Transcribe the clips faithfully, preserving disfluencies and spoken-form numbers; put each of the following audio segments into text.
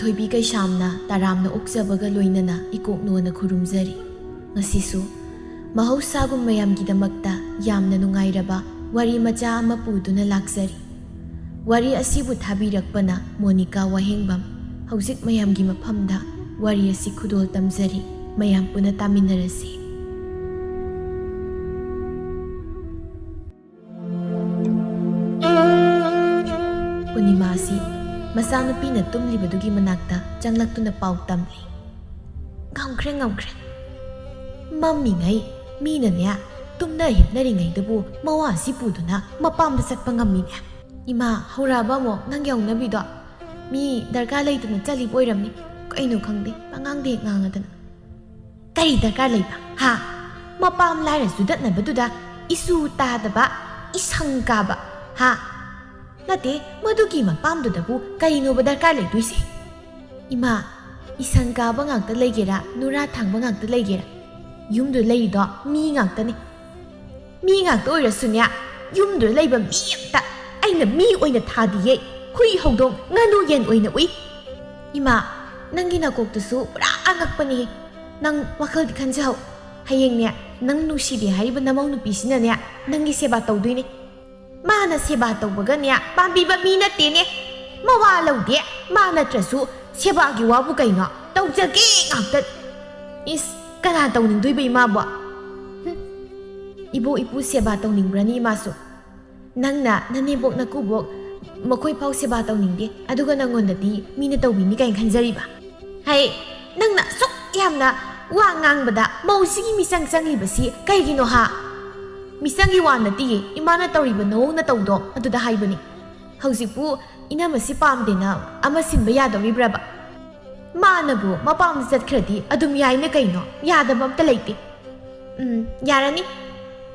ꯊꯣꯏꯕꯤ ꯀꯩꯁꯥꯝꯅ ꯇꯔꯥꯝꯅ ꯑꯣꯛꯆꯕꯒ ꯂꯣꯏꯅꯅ ꯏꯀꯣꯛꯅꯣꯅ ꯈꯨꯔꯨꯝꯖꯔꯤ꯫ ꯉꯁꯤꯁꯨ ꯃꯍꯧꯁꯥꯒꯨꯝ ꯃꯌꯥꯝꯒꯤꯗꯃꯛꯇ ꯌꯥꯝꯅ ꯅꯨꯡꯉꯥꯏꯔꯕ ꯋꯥꯔꯤ ꯃꯆꯥ ꯑꯃ ꯄꯨꯗꯨꯅ ꯂꯥꯛꯆꯔꯤ꯫ ꯋꯥꯔꯤ ꯑꯁꯤꯕꯨ ꯊꯥꯕꯤꯔꯛꯄꯅ ꯃꯣꯅꯤꯀꯥ ꯋꯥꯍꯦꯡꯕꯝ꯫ ꯍꯧꯖꯤꯛ ꯃꯌꯥꯝꯒꯤ ꯃꯐꯝꯗ ꯋꯥꯔꯤ ꯑꯁꯤ ꯈꯨꯗꯣꯜ ꯇꯝꯖꯔꯤ꯫ ꯃꯌꯥꯝ ꯄꯨꯟꯅ ꯇꯥꯃꯤꯟꯅꯔꯁꯤ꯫ ꯄꯨꯔꯅꯤꯃꯥꯁꯤ ꯃꯆꯥꯅꯨꯄꯤꯅ ꯇꯨꯝꯂꯤꯕꯗꯨꯒꯤ ꯃꯅꯥꯛꯇ ꯆꯪꯂꯛꯇꯨꯅ ꯄꯥꯎ ꯇꯝꯂꯤ꯫ ꯉꯝꯈ꯭ꯔꯦ, ꯉꯝꯈ꯭ꯔꯦ꯫ ꯃꯝꯃꯤꯉꯩ ꯃꯤꯅꯅꯦ, ꯇꯨꯝꯅ ꯍꯤꯞꯅꯔꯤꯉꯩꯗꯕꯨ ꯃꯋꯥꯁꯤ ꯄꯨꯗꯨꯅ ꯃꯄꯥꯝꯗ ꯆꯠꯄ ꯉꯝꯃꯤꯅꯦ꯫ ꯏꯃꯥ, ꯍꯧꯔꯛꯑꯕ ꯑꯃꯨꯛ ꯅꯪꯒꯤ ꯍꯧꯅꯕꯤꯗꯣ? ꯃꯤ ꯗꯔꯀꯥꯔ ꯂꯩꯇꯅ ꯆꯠꯂꯤꯕ ꯑꯣꯏꯔꯝꯅꯤ꯫ ꯀꯩꯅꯣ ꯈꯪꯗꯦ, ꯄꯉꯥꯡꯗ ꯍꯦꯛ ꯉꯥꯡꯉꯗꯅ꯫ ꯀꯔꯤ ꯗꯔꯀꯥꯔ ꯂꯩꯕ? ꯍꯥ? ꯃꯄꯥꯝ ꯂꯥꯏꯔ ꯆꯨꯗꯠꯅꯕꯗꯨꯗ ꯏꯁꯨ ꯇꯥꯗꯕ, ꯏꯁꯪ ꯀꯥꯕ, ꯍꯥ? ꯅꯠꯇꯦ, ꯃꯗꯨꯒꯤ ꯃꯄꯥꯝꯗꯨꯗꯕꯨ ꯀꯔꯤꯅꯣꯕ ꯗꯔꯀꯥꯔ ꯂꯩꯗꯣꯏꯁꯦ? ꯏꯃꯥ, ꯏꯁꯪ ꯀꯥꯕ ꯉꯥꯛꯇ ꯂꯩꯒꯦꯔꯥ, ꯅꯨꯔꯥ ꯊꯥꯡꯕ ꯉꯥꯛꯇ ꯂꯩꯒꯦꯔꯥ, ꯌꯨꯝꯗꯨ ꯂꯩꯔꯤꯗꯣ ꯃꯤ ꯉꯥꯛꯇꯅꯤ꯫ ꯃꯤ ꯉꯥꯛꯇ ꯑꯣꯏꯔꯁꯨꯅꯦ, ꯌꯨꯝꯗꯨꯗ ꯂꯩꯕ ꯃꯤ ꯑꯝꯇ ꯑꯩꯅ ꯃꯤ ꯑꯣꯏꯅ ꯊꯥꯗꯤꯌꯦ꯫ ꯍꯨꯏ, ꯍꯧꯗꯣꯡ, ꯉꯥꯅꯨ, ꯌꯦꯟ ꯑꯣꯏꯅ ꯎꯏ꯫ ꯏꯃꯥ, ꯅꯪꯒꯤ ꯅꯀꯣꯛꯇꯨꯁꯨ ꯄꯨꯔꯥ ꯑꯉꯛꯄꯅꯤꯍꯦ꯫ ꯅꯪ ꯋꯥꯈꯜꯗꯤ ꯈꯟꯖꯍꯧ꯫ ꯍꯌꯦꯡꯅꯦ, ꯅꯪ ꯅꯨꯡꯁꯤꯗꯦ ꯍꯥꯏꯔꯤꯕ ꯅꯃꯧ ꯅꯨꯄꯤꯁꯤꯅꯅꯦ, ꯅꯪꯒꯤ ꯁꯦꯕꯥ ꯇꯧꯗꯣꯏꯅꯦ꯫ ꯃꯥꯅ ꯁꯦꯕꯥ ꯇꯧꯕꯒꯅꯦ ꯄꯥꯝꯕꯤꯕ ꯃꯤ ꯅꯠꯇꯦꯅꯦ꯫ ꯃꯋꯥ ꯂꯧꯗꯦ꯫ ꯃꯥ ꯅꯠꯇ꯭ꯔꯁꯨ ꯁꯦꯕꯥꯒꯤ ꯋꯥꯕꯨ ꯀꯩꯅꯣ? ꯇꯧꯖꯒꯦ ꯉꯥꯛꯇ꯫ ꯏꯁ, ꯀꯅꯥ ꯇꯧꯅꯤꯡꯗꯣꯏꯕ ꯏꯃꯥꯕꯣ? ꯍꯨꯝ꯫ ꯏꯕꯣꯛ ꯏꯄꯨ ꯁꯦꯕꯥ ꯇꯧꯅꯤꯡꯕ꯭ꯔꯅꯤ ꯏꯃꯥꯁꯨ? ꯅꯪꯅ ꯅꯅꯦꯝꯕꯣꯛ ꯅꯀꯨꯕꯣꯛ ꯃꯈꯣꯏ ꯐꯥꯎ ꯁꯦꯕꯥ ꯇꯧꯅꯤꯡꯗꯦ, ꯑꯗꯨꯒ ꯅꯪꯉꯣꯟꯗꯗꯤ ꯃꯤꯅ ꯇꯧꯕꯤꯅꯤ ꯀꯥꯏꯅ ꯈꯟꯖꯔꯤꯕ? ꯍꯩ, ꯅꯪꯅ ꯑꯁꯨꯛ ꯌꯥꯝꯅ ꯋꯥ ꯉꯥꯡꯕꯗ ꯃꯧꯁꯤꯒꯤ ꯃꯤꯆꯪ ꯆꯪꯂꯤꯕꯁꯤ ꯀꯩꯒꯤꯅꯣ ꯍꯥ? ꯃꯤꯆꯪꯒꯤ ꯋꯥ ꯅꯠꯇꯤꯌꯦ, ꯏꯃꯥꯅ ꯇꯧꯔꯤꯕ ꯅꯑꯣꯡ ꯅꯇꯧꯗꯣ ꯑꯗꯨꯗ ꯍꯥꯏꯕꯅꯤ꯫ ꯍꯧꯖꯤꯛꯄꯨ ꯏꯅꯝꯃꯁꯤ ꯄꯥꯝꯗꯦꯅ ꯑꯃ ꯁꯤꯟꯕ ꯌꯥꯗꯧꯔꯤꯕ꯭ꯔꯕ? ꯃꯥꯅꯕꯨ ꯃꯄꯥꯝꯗ ꯆꯠꯈ꯭ꯔꯗꯤ ꯑꯗꯨꯝ ꯌꯥꯏꯅ ꯀꯩꯅꯣ? ꯌꯥꯗꯕ ꯑꯝꯇ ꯂꯩꯇꯦ꯫ ꯎꯝ, ꯌꯥꯔꯅꯤ꯫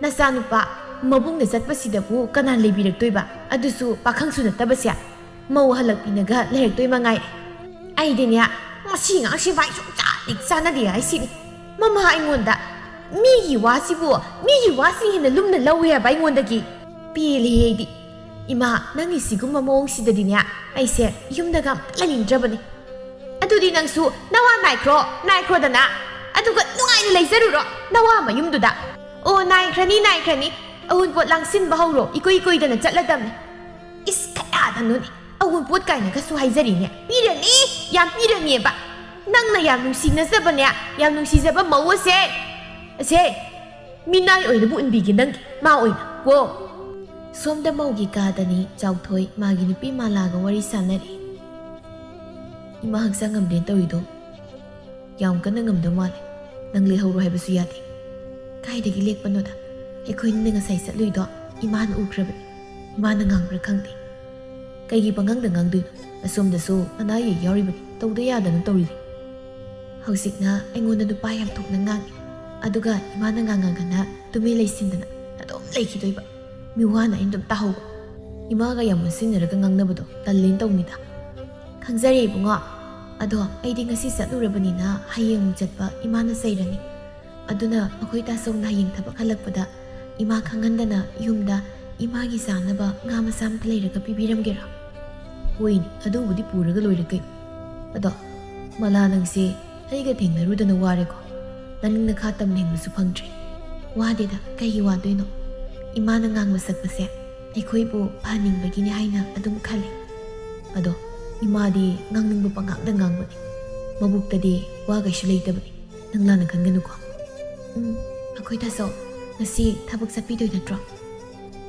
ꯅꯆꯥꯅꯨꯄꯥ ꯃꯕꯨꯡꯅ ꯆꯠꯄꯁꯤꯗꯕꯨ ꯀꯅꯥ ꯂꯩꯕꯤꯔꯛꯇꯣꯏꯕ? ꯑꯗꯨꯁꯨ ꯄꯥꯈꯪꯁꯨ ꯅꯠꯇꯕꯁꯦ꯫ ꯃꯧ ꯍꯜꯂꯛꯄꯤꯅꯒ ꯂꯩꯔꯛꯇꯣꯏ ꯃꯉꯥꯏ꯫ ꯑꯩꯗꯤꯅꯦ, ꯃꯁꯤ ꯉꯥꯡꯁꯤ ꯚꯥꯏ ꯁꯨꯡꯆꯥ ꯍꯦꯛ ꯆꯥꯟꯅꯗꯦ ꯍꯥꯏꯁꯤꯅꯤ꯫ ꯃꯃꯥ ꯑꯩꯉꯣꯟꯗ ꯃꯤꯒꯤ ꯋꯥꯁꯤꯕꯨ, ꯃꯤꯒꯤ ꯋꯥꯁꯤꯅ ꯍꯦꯟꯅ ꯂꯨꯝꯅ ꯂꯧꯋꯦ ꯍꯥꯏꯕ ꯑꯩꯉꯣꯟꯗꯒꯤ꯫ ꯄꯦꯜꯂꯦꯍꯦ ꯑꯩꯗꯤ꯫ ꯏꯃꯥ, ꯅꯪꯒꯤ ꯁꯤꯒꯨꯝꯕ ꯃꯑꯣꯡꯁꯤꯗꯗꯤꯅꯦ, ꯑꯩꯁꯦ ꯌꯨꯝꯗꯒ ꯑꯝꯇ ꯂꯩꯅꯤꯡꯗ꯭ꯔꯕꯅꯦ꯫ ꯑꯗꯨꯗꯤ ꯅꯪꯁꯨ ꯅꯋꯥ ꯅꯥꯏꯈ꯭ꯔꯣ, ꯅꯥꯏꯈ꯭ꯔꯣꯗꯅ꯫ ꯑꯗꯨꯒ ꯅꯨꯡꯉꯥꯏꯅ ꯂꯩꯖꯔꯨꯔꯣ ꯅꯋꯥ ꯃꯌꯨꯝꯗꯨꯗ꯫ ꯑꯣ, ꯅꯥꯏꯈ꯭ꯔꯅꯤ, ꯅꯥꯏꯈ꯭ꯔꯅꯤ꯫ ꯑꯎꯟꯄꯣꯠ ꯂꯥꯡꯁꯤꯟꯕ ꯍꯧꯔꯣ, ꯏꯀꯨꯏ ꯀꯨꯏꯗꯅ ꯆꯠꯂꯗꯝꯅꯤ꯫ ꯏꯁ, ꯀꯌꯥꯗꯅꯣꯅꯦ꯫ ꯑꯎꯟꯄꯣꯠ ꯀꯥꯏꯅꯒꯁꯨ ꯍꯥꯏꯖꯔꯤꯅꯦ꯫ ꯄꯤꯔꯅꯤ, ꯌꯥꯝ ꯄꯤꯔꯅꯤꯕ꯫ ꯅꯪꯅ ꯌꯥꯝ ꯅꯨꯡꯁꯤꯅꯖꯕꯅꯦ, ꯌꯥꯝ ꯅꯨꯡꯁꯤꯖꯕ ꯃꯧ ꯑꯁꯦ, ꯑꯁꯦ, ꯃꯤꯅꯥꯏ ꯑꯣꯏꯅꯕꯨ ꯎꯟꯕꯤꯒꯦ ꯅꯪꯒꯤ, ꯃꯥ ꯑꯣꯏꯅ꯫ ꯀꯣ꯫ ꯁꯣꯝꯗ ꯃꯧꯒꯤ ꯀꯥꯗꯅꯤ ꯆꯥꯎꯊꯣꯏ ꯃꯥꯒꯤ ꯅꯨꯄꯤ ꯃꯥꯂꯥꯒ ꯋꯥꯔꯤ ꯁꯥꯟꯅꯔꯤ꯫ "ꯏꯃꯥ ꯍꯛꯆꯥꯡ ꯉꯝꯗꯦꯅ ꯇꯧꯔꯤꯗꯣ ꯌꯥꯝ ꯀꯟꯅ ꯉꯝꯗꯧ ꯃꯥꯜꯂꯦ꯫ ꯅꯪ ꯂꯦꯛꯍꯧꯔꯣ ꯍꯥꯏꯕꯁꯨ ꯌꯥꯗꯦ꯫ ꯀꯥꯏꯗꯒꯤ ꯂꯦꯛꯄꯅꯣꯗ? ꯑꯩꯈꯣꯏꯅꯤꯅ ꯉꯁꯥꯏ ꯆꯠꯂꯨꯏꯗꯣ ꯏꯃꯥꯅ ꯎꯈ꯭ꯔꯕꯅꯤ꯫ ꯏꯃꯥꯅ ꯉꯥꯡꯕ꯭ꯔꯥ ꯈꯪꯗꯦ꯫ ꯀꯩꯒꯤ ꯄꯉꯥꯡꯗ ꯉꯥꯡꯗꯣꯏꯅꯣ? ꯑꯁꯣꯝꯗꯁꯨ ꯑꯅꯥ ꯑꯌꯦꯛ ꯌꯥꯎꯔꯤꯕꯅꯤ, ꯇꯧꯗ ꯌꯥꯗꯅ ꯇꯧꯔꯤꯅꯤ꯫ ꯍꯧꯖꯤꯛꯅ ꯑꯩꯉꯣꯟꯗ ꯅꯨꯄꯥ ꯌꯥꯝ ꯊꯣꯛꯅ ꯉꯥꯡꯉꯤ, ꯑꯗꯨꯒ ꯏꯃꯥꯅ ꯉꯥꯡꯉꯒꯅ ꯇꯨꯃꯤꯟ ꯂꯩꯁꯤꯟꯗꯅ ꯑꯗꯨꯝ ꯂꯩꯈꯤꯗꯣꯏꯕ꯫ ꯃꯤꯋꯥꯅ ꯑꯩꯅ ꯑꯗꯨꯝ ꯇꯥꯍꯧꯕ꯫ ꯏꯃꯥꯒ ꯌꯥꯝ ꯑꯣꯟꯁꯤꯟꯅꯔꯒ ꯉꯥꯡꯅꯕꯗꯣ ꯇꯜꯂꯦꯅ ꯇꯧꯅꯤꯗ꯫ ꯈꯪꯖꯔꯦ ꯏꯕꯨꯡꯉꯣ꯫ ꯑꯗꯣ ꯑꯩꯗꯤ ꯉꯁꯤ ꯆꯠꯂꯨꯔꯕꯅꯤꯅ ꯍꯌꯦꯡ ꯑꯃꯨꯛ ꯆꯠꯄ ꯏꯃꯥꯅ ꯆꯩꯔꯅꯤ꯫ ꯑꯗꯨꯅ ꯑꯩꯈꯣꯏ ꯇꯥꯆꯧꯅ ꯍꯌꯦꯡ ꯊꯕꯛ ꯍꯜꯂꯛꯄꯗ ꯏꯃꯥ ꯈꯪꯍꯟꯗꯅ ꯌꯨꯝꯗ ꯏꯃꯥꯒꯤ ꯆꯥꯅꯕ ꯉꯥ ꯃꯆꯥ ꯑꯃꯇ ꯂꯩꯔꯒ ꯄꯤꯕꯤꯔꯝꯒꯦꯔꯥ?" "ꯍꯣꯏꯅꯦ, ꯑꯗꯨꯕꯨꯗꯤ ꯄꯨꯔꯒ ꯂꯣꯏꯔꯦ ꯀꯩꯅꯣ꯫ ꯑꯗꯣ ꯃꯂꯥ, ꯅꯪꯁꯦ ꯑꯩꯒ ꯊꯦꯡꯅꯔꯨꯗꯅ ꯋꯥꯔꯦꯀꯣ꯫ ꯅꯪ ꯅꯈꯥ ꯇꯝꯅ ꯍꯤꯡꯕꯁꯨ ꯐꯪꯗ꯭ꯔꯦ꯫ ꯋꯥꯗꯦꯗ, ꯀꯩꯒꯤ ꯋꯥꯗꯣꯏꯅꯣ? ꯏꯃꯥꯅ ꯉꯥꯡꯕ ꯁꯛꯄꯁꯦ ꯑꯩꯈꯣꯏꯕꯨ ꯐꯍꯟꯅꯤꯡꯕꯒꯤꯅꯦ ꯍꯥꯏꯅ ꯑꯗꯨꯝ ꯈꯜꯂꯦ꯫ ꯑꯗꯣ ꯏꯃꯥꯗꯤ ꯉꯥꯡꯅꯤꯡꯕ ꯄꯉꯥꯡꯗ ꯉꯥꯡꯕꯅꯤ꯫ ꯃꯕꯨꯛꯇꯗꯤ ꯋꯥ ꯀꯩꯁꯨ ꯂꯩꯇꯕꯅꯤ꯫ ꯅꯪ ꯂꯥꯟꯅ ꯈꯟꯒꯅꯨꯀꯣ꯫" "ꯎꯝ, ꯑꯩꯈꯣꯏ ꯇꯥꯆꯧ, ꯉꯁꯤ ꯊꯕꯛ ꯆꯠꯄꯤꯗꯣꯏ ꯅꯠꯇ꯭ꯔꯣ?"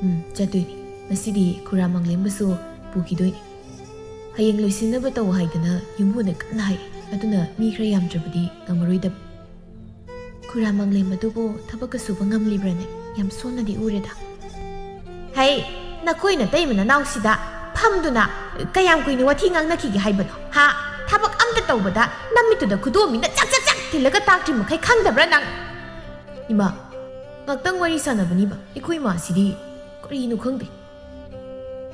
"ꯎꯝ, ꯆꯠꯇꯣꯏꯅꯤ꯫ ꯉꯁꯤꯗꯤ ꯈꯨꯔꯥ ꯃꯪꯂꯦꯝꯕꯁꯨ ꯄꯨꯈꯤꯗꯣꯏꯅꯤ꯫ ꯍꯌꯦꯡ ꯂꯣꯏꯁꯤꯟꯅꯕ ꯇꯧ ꯍꯥꯏꯗꯅ ꯌꯨꯝꯕꯨꯅ ꯀꯟꯅ ꯍꯥꯏ꯫ ꯑꯗꯨꯅ ꯃꯤ ꯈꯔ ꯌꯥꯝꯗ꯭ꯔꯕꯗꯤ ꯉꯝꯃꯔꯣꯏꯗꯕ꯫" "ꯈꯨꯔꯥ ꯃꯪꯂꯦꯝ ꯑꯗꯨꯕꯨ ꯊꯕꯛꯀ ꯁꯨꯕ ꯉꯝꯂꯤꯕ꯭ꯔꯅꯦ? ꯌꯥꯝ ꯁꯣꯟꯅꯗꯤ ꯎꯔꯦꯗ꯫" "ꯍꯩ, ꯅꯈꯣꯏ ꯅꯇꯩꯃ ꯅꯅꯥꯎꯁꯤꯗ ꯐꯝꯗꯨꯅ ꯀꯌꯥꯝ ꯀꯨꯏꯅ ꯋꯥꯊꯤ ꯉꯥꯡꯅꯈꯤꯒꯦ ꯍꯥꯏꯕꯅꯣ? ꯍꯥ? ꯊꯕꯛ ꯑꯝꯇ ꯇꯧꯕꯗ ꯅꯃꯤꯠꯇꯨꯗ ꯈꯨꯗꯣꯝꯕꯤꯅ ꯆꯥꯛ ꯆꯥꯛ ꯆꯥꯛ ꯊꯤꯜꯂꯒ ꯇꯥꯛꯇ꯭ꯔꯤ ꯃꯈꯩ ꯈꯪꯗꯕ꯭ꯔꯥ ꯅꯪ?" "ꯏꯃꯥ, ꯉꯥꯛꯇꯪ ꯋꯥꯔꯤ ꯁꯥꯟꯅꯕꯅꯤꯕ꯫ ꯑꯩꯈꯣꯏ ꯏꯃꯥꯁꯤꯗꯤ ꯀꯔꯤꯅꯣ ꯈꯪꯗꯦ꯫"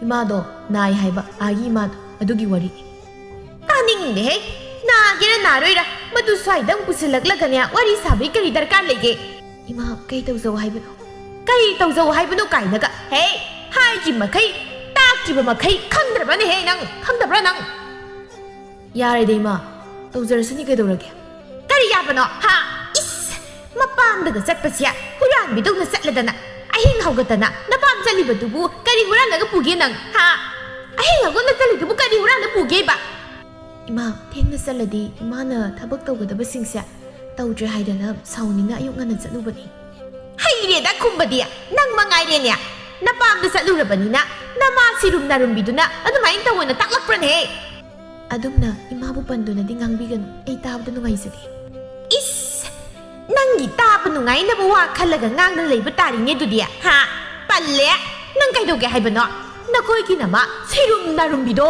"ꯏꯃꯥꯗꯣ ꯅꯥꯏ ꯍꯥꯏꯕ, ꯑꯥꯒꯤ ꯏꯃꯥꯗꯣ, ꯑꯗꯨꯒꯤ ꯋꯥꯔꯤꯅꯤ꯫" "ꯇꯥꯅꯤꯡꯗꯦꯍꯦ꯫ ꯅꯥꯒꯦꯔꯥ ꯅꯥꯔꯣꯏꯔꯥ, ꯃꯗꯨ ꯁ꯭ꯋꯥꯏꯗ ꯑꯃꯨꯛ ꯄꯨꯁꯤꯜꯂꯛꯂꯒꯅꯦ ꯋꯥꯔꯤ ꯁꯥꯕꯒꯤ ꯀꯔꯤ ꯗꯔꯀꯥꯔ ꯂꯩꯒꯦ?" "ꯏꯃꯥ, ꯀꯩ ꯇꯧꯖꯧ ꯍꯥꯏꯕꯅꯣ?" "ꯀꯔꯤ ꯇꯧꯖꯧ ꯍꯥꯏꯕꯅꯣ ꯀꯥꯏꯅꯒ? ꯍꯦ, ꯍꯥꯏꯗ꯭ꯔꯤ ꯃꯈꯩ, ꯇꯥꯛꯇ꯭ꯔꯤꯕ ꯃꯈꯩ ꯈꯪꯗ꯭ꯔꯕꯅꯦꯍꯦ ꯅꯪ? ꯈꯪꯗꯕ꯭ꯔꯥ ꯅꯪ?" ꯌꯥꯔꯦꯗ ꯏꯃꯥ, ꯇꯧꯖꯔꯁꯅꯤ, ꯀꯩꯗꯧꯔꯒꯦ? ꯀꯔꯤ ꯌꯥꯕꯅꯣ? ꯍꯥ? ꯏꯁ! ꯃꯄꯥꯝꯗꯒ ꯆꯠꯄꯁꯦ ꯍꯨꯔꯥꯟꯕꯤꯗꯧꯅ ꯆꯠꯂꯗꯅ, ꯑꯍꯤꯡ ꯍꯧꯒꯠꯇꯅ ꯅꯄꯥꯝ ꯆꯠꯂꯤꯕꯗꯨꯕꯨ ꯀꯔꯤ ꯍꯨꯔꯥꯜꯂꯒ ꯄꯨꯒꯦ ꯅꯪ? ꯍꯥ? ꯑꯍꯤꯡ ꯍꯧꯒꯠꯅ ꯆꯠꯂꯤꯗꯨꯕꯨ ꯀꯔꯤ ꯍꯨꯔꯥꯟꯅ ꯄꯨꯒꯦꯕ? ꯏꯃꯥ, ꯊꯦꯡꯅ ꯆꯠꯂꯗꯤ ꯏꯃꯥꯅ ꯊꯕꯛ ꯇꯧꯒꯗꯕꯁꯤꯡꯁꯦ ꯇꯧꯗ꯭ꯔꯦ ꯍꯥꯏꯗꯅ ꯁꯥꯎꯅꯤꯡꯅ ꯑꯌꯨꯛ ꯉꯟꯅ ꯆꯠꯂꯨꯕꯅꯤ꯫ ꯍꯩꯔꯦꯗ ꯈꯨꯝꯕꯗꯤ, ꯅꯪ ꯃꯉꯥꯏꯔꯦꯅꯦ꯫ ꯅꯄꯥꯝꯗ ꯆꯠꯂꯨꯔꯕꯅꯤꯅ ꯅꯃꯥ ꯁꯤꯔꯨꯝ ꯅꯥꯔꯨꯝꯕꯤꯗꯨꯅ ꯑꯗꯨꯃꯥꯏꯅ ꯇꯧꯑꯣꯅ ꯇꯥꯛꯂꯛꯄ꯭ꯔꯅꯦꯍꯦ? ꯑꯗꯨꯝꯅ ꯏꯃꯥꯕꯨ ꯄꯟꯗꯨꯅꯗꯤ ꯉꯥꯡꯕꯤꯒꯅꯨ, ꯑꯩ ꯇꯥꯕꯗ ꯅꯨꯡꯉꯥꯏꯖꯗꯦ꯫ ꯏꯁ! ꯅꯪꯒꯤ ꯇꯥꯕ ꯅꯨꯡꯉꯥꯏꯅꯕ ꯋꯥ ꯈꯜꯂꯒ ꯉꯥꯡꯅ ꯂꯩꯕ ꯇꯥꯔꯤꯅꯦ ꯑꯗꯨꯗꯤ, ꯍꯥ? ꯄꯜꯂꯦ! ꯅꯪ ꯀꯩꯗꯧꯒꯦ ꯍꯥꯏꯕꯅꯣ? ꯅꯈꯣꯏꯒꯤ ꯅꯃꯥ ꯁꯤꯔꯨꯝ ꯅꯥꯔꯨꯝꯕꯤꯗꯣ꯫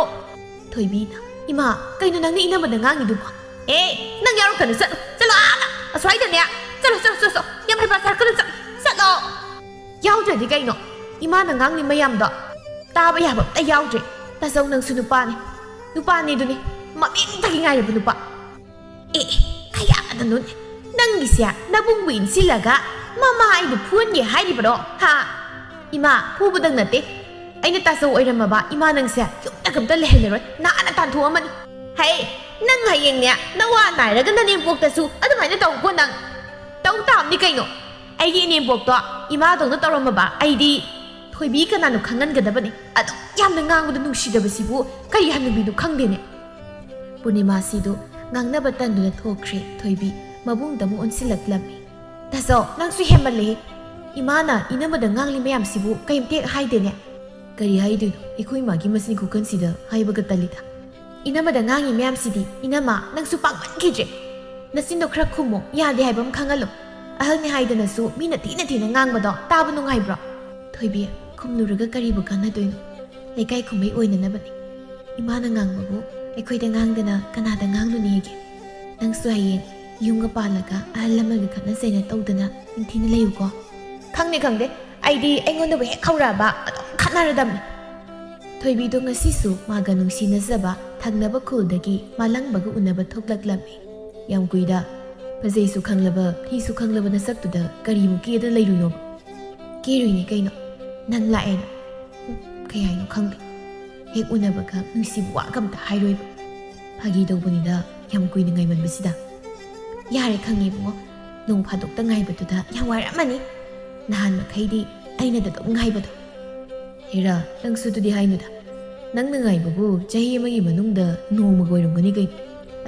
ꯊꯣꯏꯕꯤꯅ, "ꯏꯃꯥ, ꯀꯩꯅꯣ ꯅꯪꯅ ꯏꯅꯝꯃꯗ ꯉꯥꯡꯉꯤꯗꯨꯕꯣ?" "ꯑꯦ, ꯅꯪ ꯌꯥꯎꯔꯛꯀꯅꯨ, ꯆꯠꯂꯣ, ꯆꯠꯂꯣ ꯑꯥꯗ, ꯑꯁ꯭ꯋꯥꯏꯗꯅꯦ, ꯆꯠꯂꯣ, ꯆꯠꯂꯣ, ꯆꯠꯂꯣ, ꯆꯠꯂꯣ, ꯌꯥꯝ ꯍꯩꯄꯥ ꯁꯥꯔꯛꯀꯅꯨ, ꯆꯠꯂꯣ, ꯆꯠꯂꯣ!" ꯌꯥꯎꯗ꯭ꯔꯗꯤ ꯀꯩꯅꯣ? ꯏꯃꯥꯅ ꯉꯥꯡꯂꯤ ꯃꯌꯥꯝꯗꯣ ꯇꯥꯕ ꯌꯥꯕ ꯑꯝꯇ ꯌꯥꯎꯗ꯭ꯔꯦ꯫ ꯇꯥꯆꯧ, ꯅꯪꯁꯨ ꯅꯨꯄꯥꯅꯤ, ꯅꯨꯄꯥꯅꯤ ꯑꯗꯨꯅꯤ, ꯃꯃꯤꯡꯇꯒꯤ ꯉꯥꯏꯔꯕ ꯅꯨꯄꯥ꯫ ꯑꯦ, ꯀꯌꯥꯗꯅꯣꯅꯦ? ꯅꯪꯒꯤꯁꯦ ꯅꯕꯨꯡꯕꯨ ꯏꯟꯁꯤꯜꯂꯒ ꯃꯃꯥ ꯑꯩꯕꯨ ꯐꯨꯍꯟꯒꯦ ꯍꯥꯏꯔꯤꯕꯔꯣ? ꯍꯥ? ꯏꯃꯥ, ꯐꯨꯕꯗꯪ ꯅꯠꯇꯦ, ꯑꯩꯅ ꯇꯥꯆꯧ ꯑꯣꯏꯔꯝꯃꯕ ꯏꯃꯥ ꯅꯪꯁꯦ ꯌꯨꯝꯗꯒ ꯑꯝꯇ ꯂꯩꯍꯜꯂꯔꯣꯏ, ꯅꯥꯟꯅ ꯇꯥꯟꯊꯣꯛꯑꯝꯃꯅꯤ꯫ ꯍꯩ, ꯅꯪ ꯍꯌꯦꯡꯅꯦ ꯅꯋꯥ ꯅꯥꯏꯔꯒ ꯅꯅꯦꯝꯄꯣꯛꯇꯁꯨ ꯑꯗꯨꯃꯥꯏꯅ ꯇꯧꯀꯣ ꯅꯪ꯫ ꯇꯧ ꯇꯥꯕꯅꯤ ꯀꯩꯅꯣ꯫ ꯑꯩꯒꯤ ꯏꯅꯦꯝꯄꯣꯛꯇꯣ ꯏꯃꯥꯗꯧꯅ ꯇꯧꯔꯝꯃꯕ ꯑꯩꯗꯤ ꯊꯣꯏꯕꯤ ꯀꯅꯥꯅꯣ ꯈꯪꯍꯟꯒꯗꯕꯅꯤ꯫ ꯑꯗꯨꯛ ꯌꯥꯝꯅ ꯉꯥꯡꯕꯗ ꯅꯨꯡꯁꯤꯗꯕꯁꯤꯕꯨ ꯀꯔꯤ ꯍꯟꯅꯨꯕꯤꯅꯣ ꯈꯪꯗꯦꯅꯦ꯫ ꯄꯨꯔꯅꯤꯃꯥꯁꯤꯗꯨ ꯉꯥꯡꯅꯕ ꯇꯟꯗꯨꯅ ꯊꯣꯛꯈ꯭ꯔꯦ꯫ ꯊꯣꯏꯕꯤ ꯃꯕꯨꯡꯗ ꯑꯃꯨꯛ ꯑꯣꯟꯁꯤꯜꯂꯛꯂꯝꯃꯤ꯫ "ꯇꯥꯆꯧ, ꯅꯪꯁꯨ ꯍꯦꯟꯃꯜꯂꯦꯍꯦ꯫ ꯏꯃꯥꯅ ꯏꯅꯝꯃꯗ ꯉꯥꯡꯂꯤ ꯃꯌꯥꯝꯁꯤꯕꯨ ꯀꯩꯝꯇ ꯍꯦꯛ ꯍꯥꯏꯗꯦꯅꯦ꯫" "ꯀꯔꯤ ꯍꯥꯏꯗꯣꯏꯅꯣ? ꯑꯩꯈꯣꯏ ꯏꯃꯥꯒꯤ ꯃꯆꯤꯟ ꯈꯨꯀꯟꯁꯤꯗ ꯍꯥꯏꯕꯒ ꯇꯜꯂꯤꯗ꯫" "ꯏꯅꯝꯃꯗ ꯉꯥꯡꯉꯤ ꯃꯌꯥꯝꯁꯤꯗꯤ, ꯏꯅꯝꯃ, ꯅꯪꯁꯨ ꯄꯥꯡꯃꯟꯈꯤꯗ꯭ꯔꯦ꯫ ꯅꯆꯤꯟꯗꯣ ꯈꯔ ꯈꯨꯝꯃꯣ, ꯌꯥꯗꯦ ꯍꯥꯏꯕ ꯑꯃ ꯈꯪꯍꯜꯂꯣ꯫ ꯑꯍꯜꯅꯤ ꯍꯥꯏꯗꯅꯁꯨ ꯃꯤꯅ ꯊꯤꯅ ꯊꯤꯅ ꯉꯥꯡꯕꯗꯣ ꯇꯥꯕ ꯅꯨꯡꯉꯥꯏꯕ꯭ꯔꯣ?" "ꯊꯣꯏꯕꯤ, ꯈꯨꯝꯂꯨꯔꯒ ꯀꯔꯤꯕꯨ ꯀꯥꯟꯅꯗꯣꯏꯅꯣ? ꯂꯩꯀꯥꯏ ꯀꯨꯝꯍꯩ ꯑꯣꯏꯅꯅꯕꯅꯤ꯫ ꯏꯃꯥꯅ ꯉꯥꯡꯕꯕꯨ ꯑꯩꯈꯣꯏꯗ ꯉꯥꯡꯗꯅ ꯀꯅꯥꯗ ꯉꯥꯡꯂꯨꯅꯤꯒꯦ? ꯅꯪꯁꯨ ꯍꯌꯦꯡ ꯌꯨꯝꯒ ꯄꯥꯜꯂꯒ ꯑꯍꯜ ꯂꯃꯟꯒ ꯈꯠꯅ ꯆꯩꯅ ꯇꯧꯗꯅ ꯅꯤꯡꯊꯤꯅ ꯂꯩꯌꯨꯀꯣ꯫" "ꯈꯪꯗꯦ, ꯈꯪꯗꯦ꯫ ꯑꯩꯗꯤ ꯑꯩꯉꯣꯟꯗꯕꯨ ꯍꯦꯛ ꯍꯧꯔꯛꯑꯕ ꯑꯗꯨꯝ ꯈꯠꯅꯔꯗꯝꯅꯤ꯫" ꯊꯣꯏꯕꯤꯗꯣ ꯉꯁꯤꯁꯨ ꯃꯥꯒ ꯅꯨꯡꯁꯤꯅꯖꯕ ꯊꯪꯅꯕ ꯈꯨꯜꯗꯒꯤ ꯃꯥꯂꯪꯕꯒ ꯎꯅꯕ ꯊꯣꯛꯂꯛꯂꯝꯃꯤ꯫ ꯌꯥꯝ ꯀꯨꯏꯗ ꯐꯖꯩꯁꯨ ꯈꯪꯂꯕ, ꯊꯤꯁꯨ ꯈꯪꯂꯕ ꯅꯁꯛꯇꯨꯗ ꯀꯔꯤꯃꯨꯛ ꯀꯦꯗꯅ ꯂꯩꯔꯨꯏꯅꯣꯕ? "ꯀꯦꯔꯨꯏꯅꯦ ꯀꯩꯅꯣ, ꯅꯪ ꯂꯥꯛꯑꯦꯅ꯫" ꯎꯝ, ꯀꯩ ꯍꯥꯏꯅꯣ ꯈꯪꯗꯦ꯫ ꯍꯦꯛ ꯎꯅꯕꯒ ꯅꯨꯡꯁꯤꯕ ꯋꯥꯒ ꯑꯝꯇ ꯍꯥꯏꯔꯣꯏꯕ꯫ ꯐꯥꯒꯤ ꯇꯧꯕꯅꯤꯗ, ꯌꯥꯝ ꯀꯨꯏꯅ ꯉꯥꯏꯃꯟꯕꯁꯤꯗ꯫ ꯌꯥꯔꯦ, ꯈꯪꯉꯦ ꯏꯕꯨꯡꯉꯣ, ꯅꯣꯡ ꯐꯥꯗꯣꯛꯇ ꯉꯥꯏꯕꯗꯨꯗ ꯌꯥꯝ ꯋꯥꯔꯝꯃꯅꯤ꯫ ꯅꯍꯥꯟ ꯃꯈꯩꯗꯤ ꯑꯩꯅꯗ ꯑꯗꯨꯝ ꯉꯥꯏꯕꯗꯣ꯫ ꯍꯦꯔꯥ, ꯅꯪꯁꯨ ꯑꯗꯨꯗꯤ ꯍꯥꯏꯅꯨꯗ꯫ ꯅꯪꯅ ꯉꯥꯏꯕꯕꯨ ꯆꯍꯤ ꯑꯃꯒꯤ ꯃꯅꯨꯡꯗ ꯅꯣꯡꯃꯒ ꯑꯣꯏꯔꯝꯒꯅꯤ ꯀꯩꯅꯣ꯫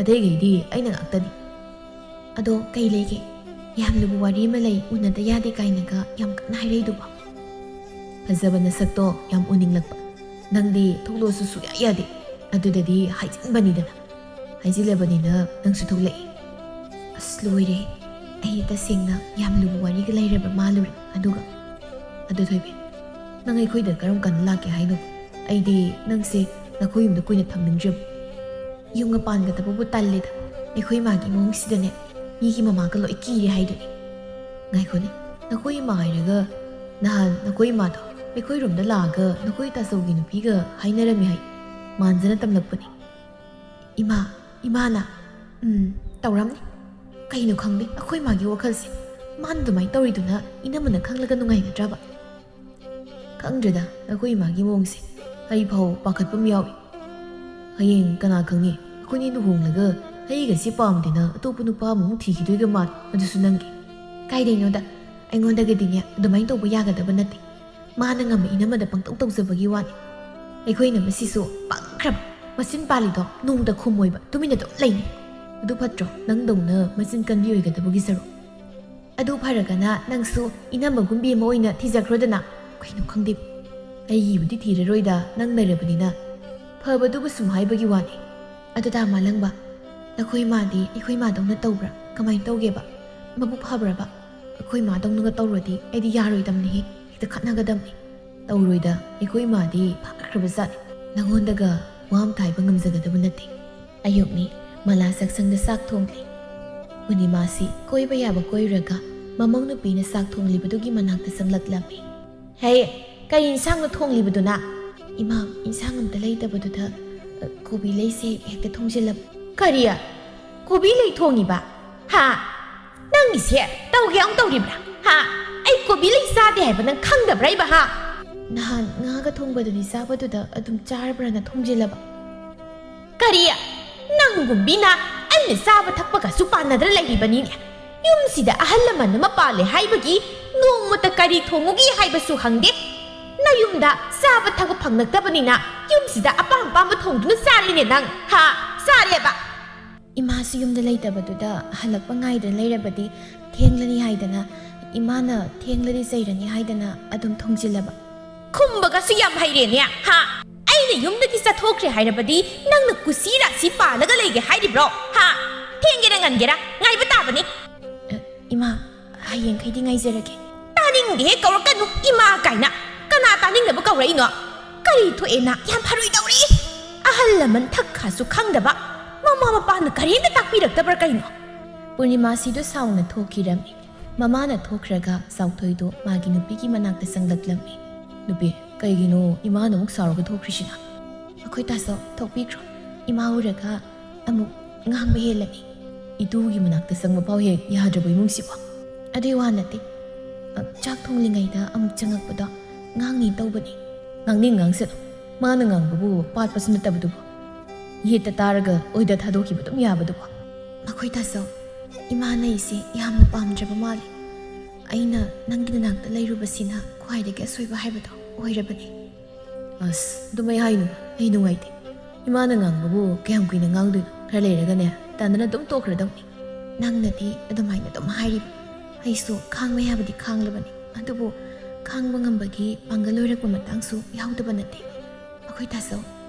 ꯑꯇꯩꯈꯩꯗꯤ ꯑꯩꯅ ꯉꯥꯛꯇꯅꯤ꯫ ꯑꯗꯣ ꯀꯩ ꯂꯩꯒꯦ? ꯌꯥꯝ ꯂꯨꯕ ꯋꯥꯔꯤ ꯑꯃ ꯂꯩ, ꯎꯅꯗ ꯌꯥꯗꯦ ꯀꯥꯏꯅꯒ ꯌꯥꯝ ꯀꯟꯅ ꯍꯥꯏꯔꯛꯏꯗꯨꯕꯣ? ꯐꯖꯕ ꯅꯁꯛꯇꯣ ꯌꯥꯝ ꯎꯅꯤꯡꯂꯛꯄ꯫ ꯅꯪꯗꯤ ꯊꯣꯛꯂꯛꯑꯣꯁꯨ ꯁꯨꯛꯌꯥ ꯌꯥꯗꯦ꯫ ꯑꯗꯨꯗꯗꯤ ꯍꯥꯏꯖꯤꯟꯕꯅꯤꯗꯅ꯫ ꯍꯥꯏꯖꯤꯜꯂꯕꯅꯤꯅ ꯅꯪꯁꯨ ꯊꯣꯛꯂꯛꯏ꯫ ꯑꯁ, ꯂꯣꯏꯔꯦ꯫ ꯑꯩ ꯇꯁꯦꯡꯅ ꯌꯥꯝ ꯂꯨꯕ ꯋꯥꯔꯤꯒ ꯂꯩꯔꯕ ꯃꯥꯜꯂꯨꯔꯦ꯫ ꯑꯗꯨꯒ, ꯑꯗꯨ ꯊꯣꯏꯕꯤ, ꯅꯪ ꯑꯩꯈꯣꯏꯗ ꯀꯔꯝ ꯀꯥꯟꯗ ꯂꯥꯛꯀꯦ ꯍꯥꯏꯅꯣ? ꯑꯩꯗꯤ ꯅꯪꯁꯦ ꯅꯈꯣꯏ ꯌꯨꯝꯗ ꯀꯨꯏꯅ ꯊꯝꯅꯤꯡꯗ꯭ꯔꯦꯕ꯫ ꯌꯨꯝꯒ ꯄꯥꯟꯒꯗꯕꯕꯨ ꯇꯜꯂꯦꯗ꯫ ꯑꯩꯈꯣꯏ ꯃꯥꯒꯤ ꯃꯑꯣꯡꯁꯤꯗꯅꯦ, ꯃꯤꯒꯤ ꯃꯃꯥꯒ ꯂꯣꯏ ꯀꯤꯔꯦ ꯍꯥꯏꯗꯨꯅꯤ꯫ ꯉꯥꯏꯈꯣꯅꯦ, ꯅꯈꯣꯏ ꯏꯃꯥ ꯍꯥꯏꯔꯒ ꯅꯍꯥꯟ ꯅꯈꯣꯏ ꯏꯃꯥꯗꯣ ꯑꯩꯈꯣꯏꯔꯣꯝꯗ ꯂꯥꯛꯑꯒ ꯅꯈꯣꯏ ꯇꯥꯆꯧꯒꯤ ꯅꯨꯄꯤꯒ ꯍꯥꯏꯅꯔꯝꯃꯤ ꯍꯥꯏ꯫ ꯃꯥꯟꯖꯅ ꯇꯝꯂꯛꯄꯅꯤ꯫ ꯏꯃꯥ, ꯏꯃꯥꯅ? ꯎꯝ, ꯇꯧꯔꯝꯅꯤ꯫ ꯀꯩꯅꯣ ꯈꯪꯗꯦ, ꯑꯩꯈꯣꯏ ꯃꯥꯒꯤ ꯋꯥꯈꯜꯁꯦ꯫ ꯃꯥꯅ ꯑꯗꯨꯃꯥꯏꯅ ꯇꯧꯔꯤꯗꯨꯅ ꯏꯅꯝꯃꯅ ꯈꯪꯂꯒ ꯅꯨꯡꯉꯥꯏꯒꯗ꯭ꯔꯕ? ꯈꯪꯗ꯭ꯔꯦꯗ, ꯅꯈꯣꯏ ꯏꯃꯥꯒꯤ ꯃꯑꯣꯡꯁꯦ꯫ ꯑꯩ ꯐꯥꯎ ꯄꯥꯈꯠꯄ ꯑꯃ ꯌꯥꯎꯏ꯫ ꯍꯌꯦꯡ ꯀꯅꯥ ꯈꯪꯉꯤ, ꯑꯩꯈꯣꯏꯅꯤ ꯂꯨꯍꯣꯡꯂꯒ ꯑꯩꯒꯁꯦ ꯄꯥꯝꯗꯦꯅ ꯑꯇꯣꯞꯄ ꯅꯨꯄꯥ ꯑꯃꯃꯨꯛ ꯊꯤꯈꯤꯗꯣꯏꯒ ꯃꯥꯜꯂꯦ, ꯑꯗꯨꯁꯨ ꯅꯪꯒꯤ꯫ ꯀꯥꯏꯗꯩꯅꯣꯗ, ꯑꯩꯉꯣꯟꯗꯒꯗꯤꯅꯦ ꯑꯗꯨꯃꯥꯏꯅ ꯇꯧꯕ ꯌꯥꯒꯗꯕ ꯅꯠꯇꯦ꯫ ꯃꯥꯅ ꯉꯝꯕ ꯏꯅꯝꯃꯗ ꯄꯪꯇꯧ ꯇꯧꯖꯕꯒꯤ ꯋꯥꯅꯤ꯫ ꯑꯩꯈꯣꯏꯅ ꯃꯁꯤꯁꯨ ꯄꯪꯈ꯭ꯔꯕ ꯃꯆꯤꯟ ꯄꯥꯜꯂꯤꯗꯣ ꯅꯣꯡꯃꯇ ꯈꯨꯝꯃꯣꯏꯕ, ꯇꯨꯃꯤꯟꯅ ꯑꯗꯨꯝ ꯂꯩꯅꯤ꯫ ꯑꯗꯨ ꯐꯠꯇ꯭ꯔꯣ, ꯅꯪꯗꯧꯅ ꯃꯆꯤꯟ ꯀꯟꯕꯤ ꯑꯣꯏꯒꯗꯕꯒꯤ ꯁꯔꯨꯛ? ꯑꯗꯨ ꯐꯔꯒꯅ ꯅꯪꯁꯨ ꯏꯅꯝꯃꯒꯨꯝꯕꯤ ꯑꯃ ꯑꯣꯏꯅ ꯊꯤꯖꯈ꯭ꯔꯣꯗꯅ꯫ ꯀꯩꯅꯣ ꯈꯪꯗꯦ, ꯑꯩꯒꯤꯕꯨꯗꯤ ꯊꯤꯔꯔꯣꯏꯗ, ꯅꯪ ꯂꯩꯔꯕꯅꯤꯅ꯫ ꯐꯕꯗꯨꯕꯨ ꯁꯨꯝ ꯍꯥꯏꯕꯒꯤ ꯋꯥꯅꯤ꯫ ꯑꯗꯨꯗ ꯃꯥꯂꯪꯕ, ꯅꯈꯣꯏ ꯃꯥꯗꯤ ꯑꯩꯈꯣꯏ ꯃꯥꯗꯧꯅ ꯇꯧꯕ꯭ꯔꯥ? ꯀꯃꯥꯏꯅ ꯇꯧꯒꯦꯕ? ꯃꯕꯨꯛ ꯐꯕ꯭ꯔꯕ? ꯑꯩꯈꯣꯏ ꯃꯥꯗꯧꯅꯒ ꯇꯧꯔꯗꯤ ꯑꯩꯗꯤ ꯌꯥꯔꯣꯏꯗꯕꯅꯤꯍꯦ, ꯍꯦꯛꯇ ꯈꯠꯅꯒꯗꯕꯅꯤ꯫ ꯇꯧꯔꯣꯏꯗ, ꯑꯩꯈꯣꯏ ꯏꯃꯥꯗꯤ ꯐꯈ꯭ꯔꯕ ꯖꯥꯠꯅꯤ꯫ ꯅꯉꯣꯟꯗꯒ ꯋꯥ ꯑꯃ ꯍꯥꯏꯕ ꯉꯝꯖꯒꯗꯕ ꯅꯠꯇꯦ꯫ ꯑꯌꯨꯛꯅꯤ, ꯃꯂꯥ ꯆꯥꯛꯁꯪꯗ ꯆꯥꯛ ꯊꯣꯡꯂꯤ꯫ ꯄꯨꯔꯅꯤꯃꯥꯁꯤ ꯀꯣꯏꯕ ꯌꯥꯕ ꯀꯣꯏꯔꯨꯔꯒ ꯃꯃꯧ ꯅꯨꯄꯤꯅ ꯆꯥꯛ ꯊꯣꯡꯂꯤꯕꯗꯨꯒꯤ ꯃꯅꯥꯛꯇ ꯆꯪꯂꯛꯂꯝꯃꯤ꯫ "ꯍꯦ, ꯀꯔꯤ ꯏꯟꯁꯥꯡꯅꯣ ꯊꯣꯡꯂꯤꯕꯗꯨꯅ?" "ꯏꯃꯥ, ꯏꯟꯁꯥꯡ ꯑꯝꯇ ꯂꯩꯇꯕꯗꯨꯗ, ꯑ, ꯀꯣꯕꯤ ꯂꯩꯁꯦ ꯍꯦꯛꯇ ꯊꯣꯡꯖꯤꯜꯂꯕ꯫" "ꯀꯔꯤ? ꯀꯣꯕꯤ ꯂꯩ ꯊꯣꯡꯉꯤꯕ? ꯍꯥ? ꯅꯪꯒꯤꯁꯦ ꯇꯧꯒꯦ ꯑꯃꯨꯛ ꯇꯧꯔꯤꯕ꯭ꯔꯥ? ꯍꯥ? ꯑꯩ ꯀꯣꯕꯤ ꯂꯩ ꯆꯥꯗꯦ ꯍꯥꯏꯕ ꯅꯪ ꯈꯪꯗꯕ꯭ꯔꯥ ꯏꯕ, ꯍꯥ?" "ꯅꯍꯥꯟ ꯉꯥꯒ ꯊꯣꯡꯕꯗꯨꯗꯤ ꯆꯥꯕꯗꯨꯗ ꯑꯗꯨꯝ ꯆꯥꯔꯕ꯭ꯔꯅ ꯊꯣꯡꯖꯤꯜꯂꯕ꯫" "ꯀꯔꯤ? ꯅꯪꯒꯨꯝꯕꯤꯅ ꯑꯩꯅ ꯆꯥꯕ ꯊꯛꯄꯒꯁꯨ ꯄꯥꯟꯅꯗ꯭ꯔ ꯂꯩꯔꯤꯕꯅꯤꯅꯦ꯫ ꯌꯨꯝꯁꯤꯗ ꯑꯍꯜ ꯂꯃꯟ ꯑꯃ ꯄꯥꯜꯂꯦ ꯍꯥꯏꯕꯒꯤ ꯅꯣꯡꯃꯇ ꯀꯔꯤ ꯊꯣꯡꯉꯨꯒꯦ ꯍꯥꯏꯕꯁꯨ ꯍꯪꯗꯦ꯫ ꯅꯌꯨꯝꯗ ꯆꯥꯕ ꯊꯛꯄ ꯐꯪꯂꯛꯇꯕꯅꯤꯅ ꯌꯨꯝꯁꯤꯗ ꯑꯄꯥꯝ ꯑꯄꯥꯝꯕ ꯊꯣꯡꯗꯨꯅ ꯆꯥꯔꯦꯅꯦ ꯅꯪ, ꯍꯥ? ꯆꯥꯔꯦꯕ꯫ ꯏꯃꯥꯁꯨ ꯌꯨꯝꯗ ꯂꯩꯇꯕꯗꯨꯗ ꯍꯜꯂꯛꯄ ꯉꯥꯏꯗꯅ ꯂꯩꯔꯕꯗꯤ ꯊꯦꯡꯂꯅꯤ ꯍꯥꯏꯗꯅ, ꯏꯃꯥꯅ ꯊꯦꯡꯂꯗꯤ ꯆꯩꯔꯅꯤ ꯍꯥꯏꯗꯅ ꯑꯗꯨꯝ ꯊꯣꯡꯖꯤꯜꯂꯕ꯫ ꯈꯨꯝꯕꯒꯁꯨ ꯌꯥꯝ ꯍꯩꯔꯦꯅꯦ, ꯍꯥ? ꯑꯩꯅ ꯌꯨꯝꯗꯒꯤ ꯆꯠꯊꯣꯛꯈ꯭ꯔꯦ ꯍꯥꯏꯔꯕꯗꯤ ꯅꯪꯅ ꯀꯨꯁꯤ ꯔꯥꯁꯤ ꯄꯥꯜꯂꯒ ꯂꯩꯒꯦ ꯍꯥꯏꯔꯤꯕ꯭ꯔꯣ, ꯍꯥ? ꯊꯦꯡꯒꯦꯔꯥ ꯉꯟꯒꯦꯔꯥ ꯉꯥꯏꯕ ꯇꯥꯕꯅꯤ꯫ ꯑ, ꯏꯃꯥ, ꯍꯌꯦꯡꯈꯩꯗꯤ ꯉꯥꯏꯖꯔꯒꯦ꯫ ꯇꯥꯅꯤꯡꯗꯦꯍꯦ, ꯀꯧꯔꯛꯀꯅꯨ ꯏꯃꯥ ꯀꯥꯏꯅ꯫ ꯀꯅꯥ ꯇꯥꯅꯤꯡꯅꯕ ꯀꯧꯔꯛꯏꯅꯣ? ꯀꯔꯤ ꯊꯣꯛꯑꯦꯅ ꯌꯥꯝ ꯐꯔꯣꯏꯗꯧꯔꯤ꯫ ꯑꯍꯜ ꯂꯃꯟ ꯊꯛ ꯈꯥꯁꯨ ꯈꯪꯗꯕ, ꯃꯃꯥ ꯃꯄꯥꯅ ꯀꯔꯤꯝꯇ ꯇꯥꯛꯄꯤꯔꯛꯇꯕ꯭ꯔꯥ ꯀꯩꯅꯣ? ꯄꯨꯔꯅꯤꯃꯥꯁꯤꯗꯨ ꯁꯥꯎꯅ ꯊꯣꯛꯈꯤꯔꯝꯃꯤ꯫ ꯃꯃꯥꯅ ꯊꯣꯛꯈ꯭ꯔꯒ ꯆꯥꯎꯊꯣꯏꯗꯣ ꯃꯥꯒꯤ ꯅꯨꯄꯤꯒꯤ ꯃꯅꯥꯛꯇ ꯆꯪꯂꯛꯂꯝꯃꯤ꯫ "ꯅꯨꯄꯤ, ꯀꯩꯒꯤꯅꯣ ꯏꯃꯥꯅ ꯑꯃꯨꯛ ꯁꯥꯎꯔꯒ ꯊꯣꯛꯈ꯭ꯔꯤꯁꯤꯅ?" "ꯑꯩꯈꯣꯏ ꯇꯥꯆꯧ, ꯊꯣꯛꯄꯤꯈ꯭ꯔꯣ꯫ ꯏꯃꯥ ꯎꯔꯒ ꯑꯃꯨꯛ ꯉꯥꯡꯕ ꯍꯦꯜꯂꯅꯤ꯫" "ꯏꯇꯨꯒꯤ ꯃꯅꯥꯛꯇ ꯆꯪꯕ ꯐꯥꯎ ꯍꯦꯛ ꯌꯥꯗ꯭ꯔꯕ ꯏꯃꯨꯡꯁꯤꯕꯣ?" "ꯑꯗꯨꯏ ꯋꯥ ꯅꯠꯇꯦ꯫ ꯑ, ꯆꯥꯛ ꯊꯣꯡꯂꯤꯉꯩꯗ ꯑꯃꯨꯛ ꯆꯪꯉꯛꯄꯗꯣ ꯉꯥꯡꯅꯤ ꯇꯧꯕꯅꯤ꯫" "ꯉꯥꯡꯅꯤꯡ ꯉꯥꯡꯁꯅꯨ꯫ ꯃꯥꯅ ꯉꯥꯡꯕꯕꯨ ꯄꯥꯠꯄꯁꯨ ꯅꯠꯇꯕꯗꯨꯕꯨ꯫ ꯌꯦꯠꯇ ꯇꯥꯔꯒ ꯑꯣꯏꯗ ꯊꯥꯗꯣꯛꯈꯤꯕ ꯑꯗꯨꯝ ꯌꯥꯕꯗꯨꯕꯨ?" "ꯃꯈꯣꯏ ꯇꯥꯆꯧ, ꯏꯃꯥꯅ ꯑꯩꯁꯦ ꯌꯥꯝꯅ ꯄꯥꯝꯗ꯭ꯔꯕ ꯃꯥꯜꯂꯦ꯫ ꯑꯩꯅ ꯅꯪꯒꯤ ꯅꯅꯥꯛꯇ ꯂꯩꯔꯨꯕꯁꯤꯅ ꯈ꯭ꯋꯥꯏꯗꯒꯤ ꯑꯁꯣꯏꯕ ꯍꯥꯏꯕꯗꯣ ꯑꯣꯏꯔꯕꯅꯤ꯫" "ꯑꯁ, ꯑꯗꯨꯃꯥꯏ ꯍꯥꯏꯅꯨ, ꯑꯩ ꯅꯨꯡꯉꯥꯏꯇꯦ꯫ ꯏꯃꯥꯅ ꯉꯥꯡꯕꯕꯨ ꯀꯌꯥꯝ ꯀꯨꯏꯅ ꯉꯥꯡꯗꯣꯏꯅꯣ? ꯈꯔ ꯂꯩꯔꯒꯅꯦ, ꯇꯟꯗꯅ ꯑꯗꯨꯝ ꯇꯣꯛꯈ꯭ꯔꯗꯧꯅꯤ꯫" "ꯅꯪꯅꯗꯤ ꯑꯗꯨꯃꯥꯏꯅ ꯑꯗꯨꯝ ꯍꯥꯏꯔꯤꯕ꯫ ꯑꯩꯁꯨ ꯈꯥꯡꯕ ꯌꯥꯕꯗꯤ ꯈꯥꯡꯂꯕꯅꯤ, ꯑꯗꯨꯕꯨ ꯈꯥꯡꯕ ꯉꯝꯕꯒꯤ ꯄꯥꯡꯒꯜ ꯂꯣꯏꯔꯛꯄ ꯃꯇꯥꯡꯁꯨ ꯌꯥꯎꯗꯕ ꯅꯠꯇꯦ꯫ ꯃꯈꯣꯏ ꯇꯥꯆꯧ,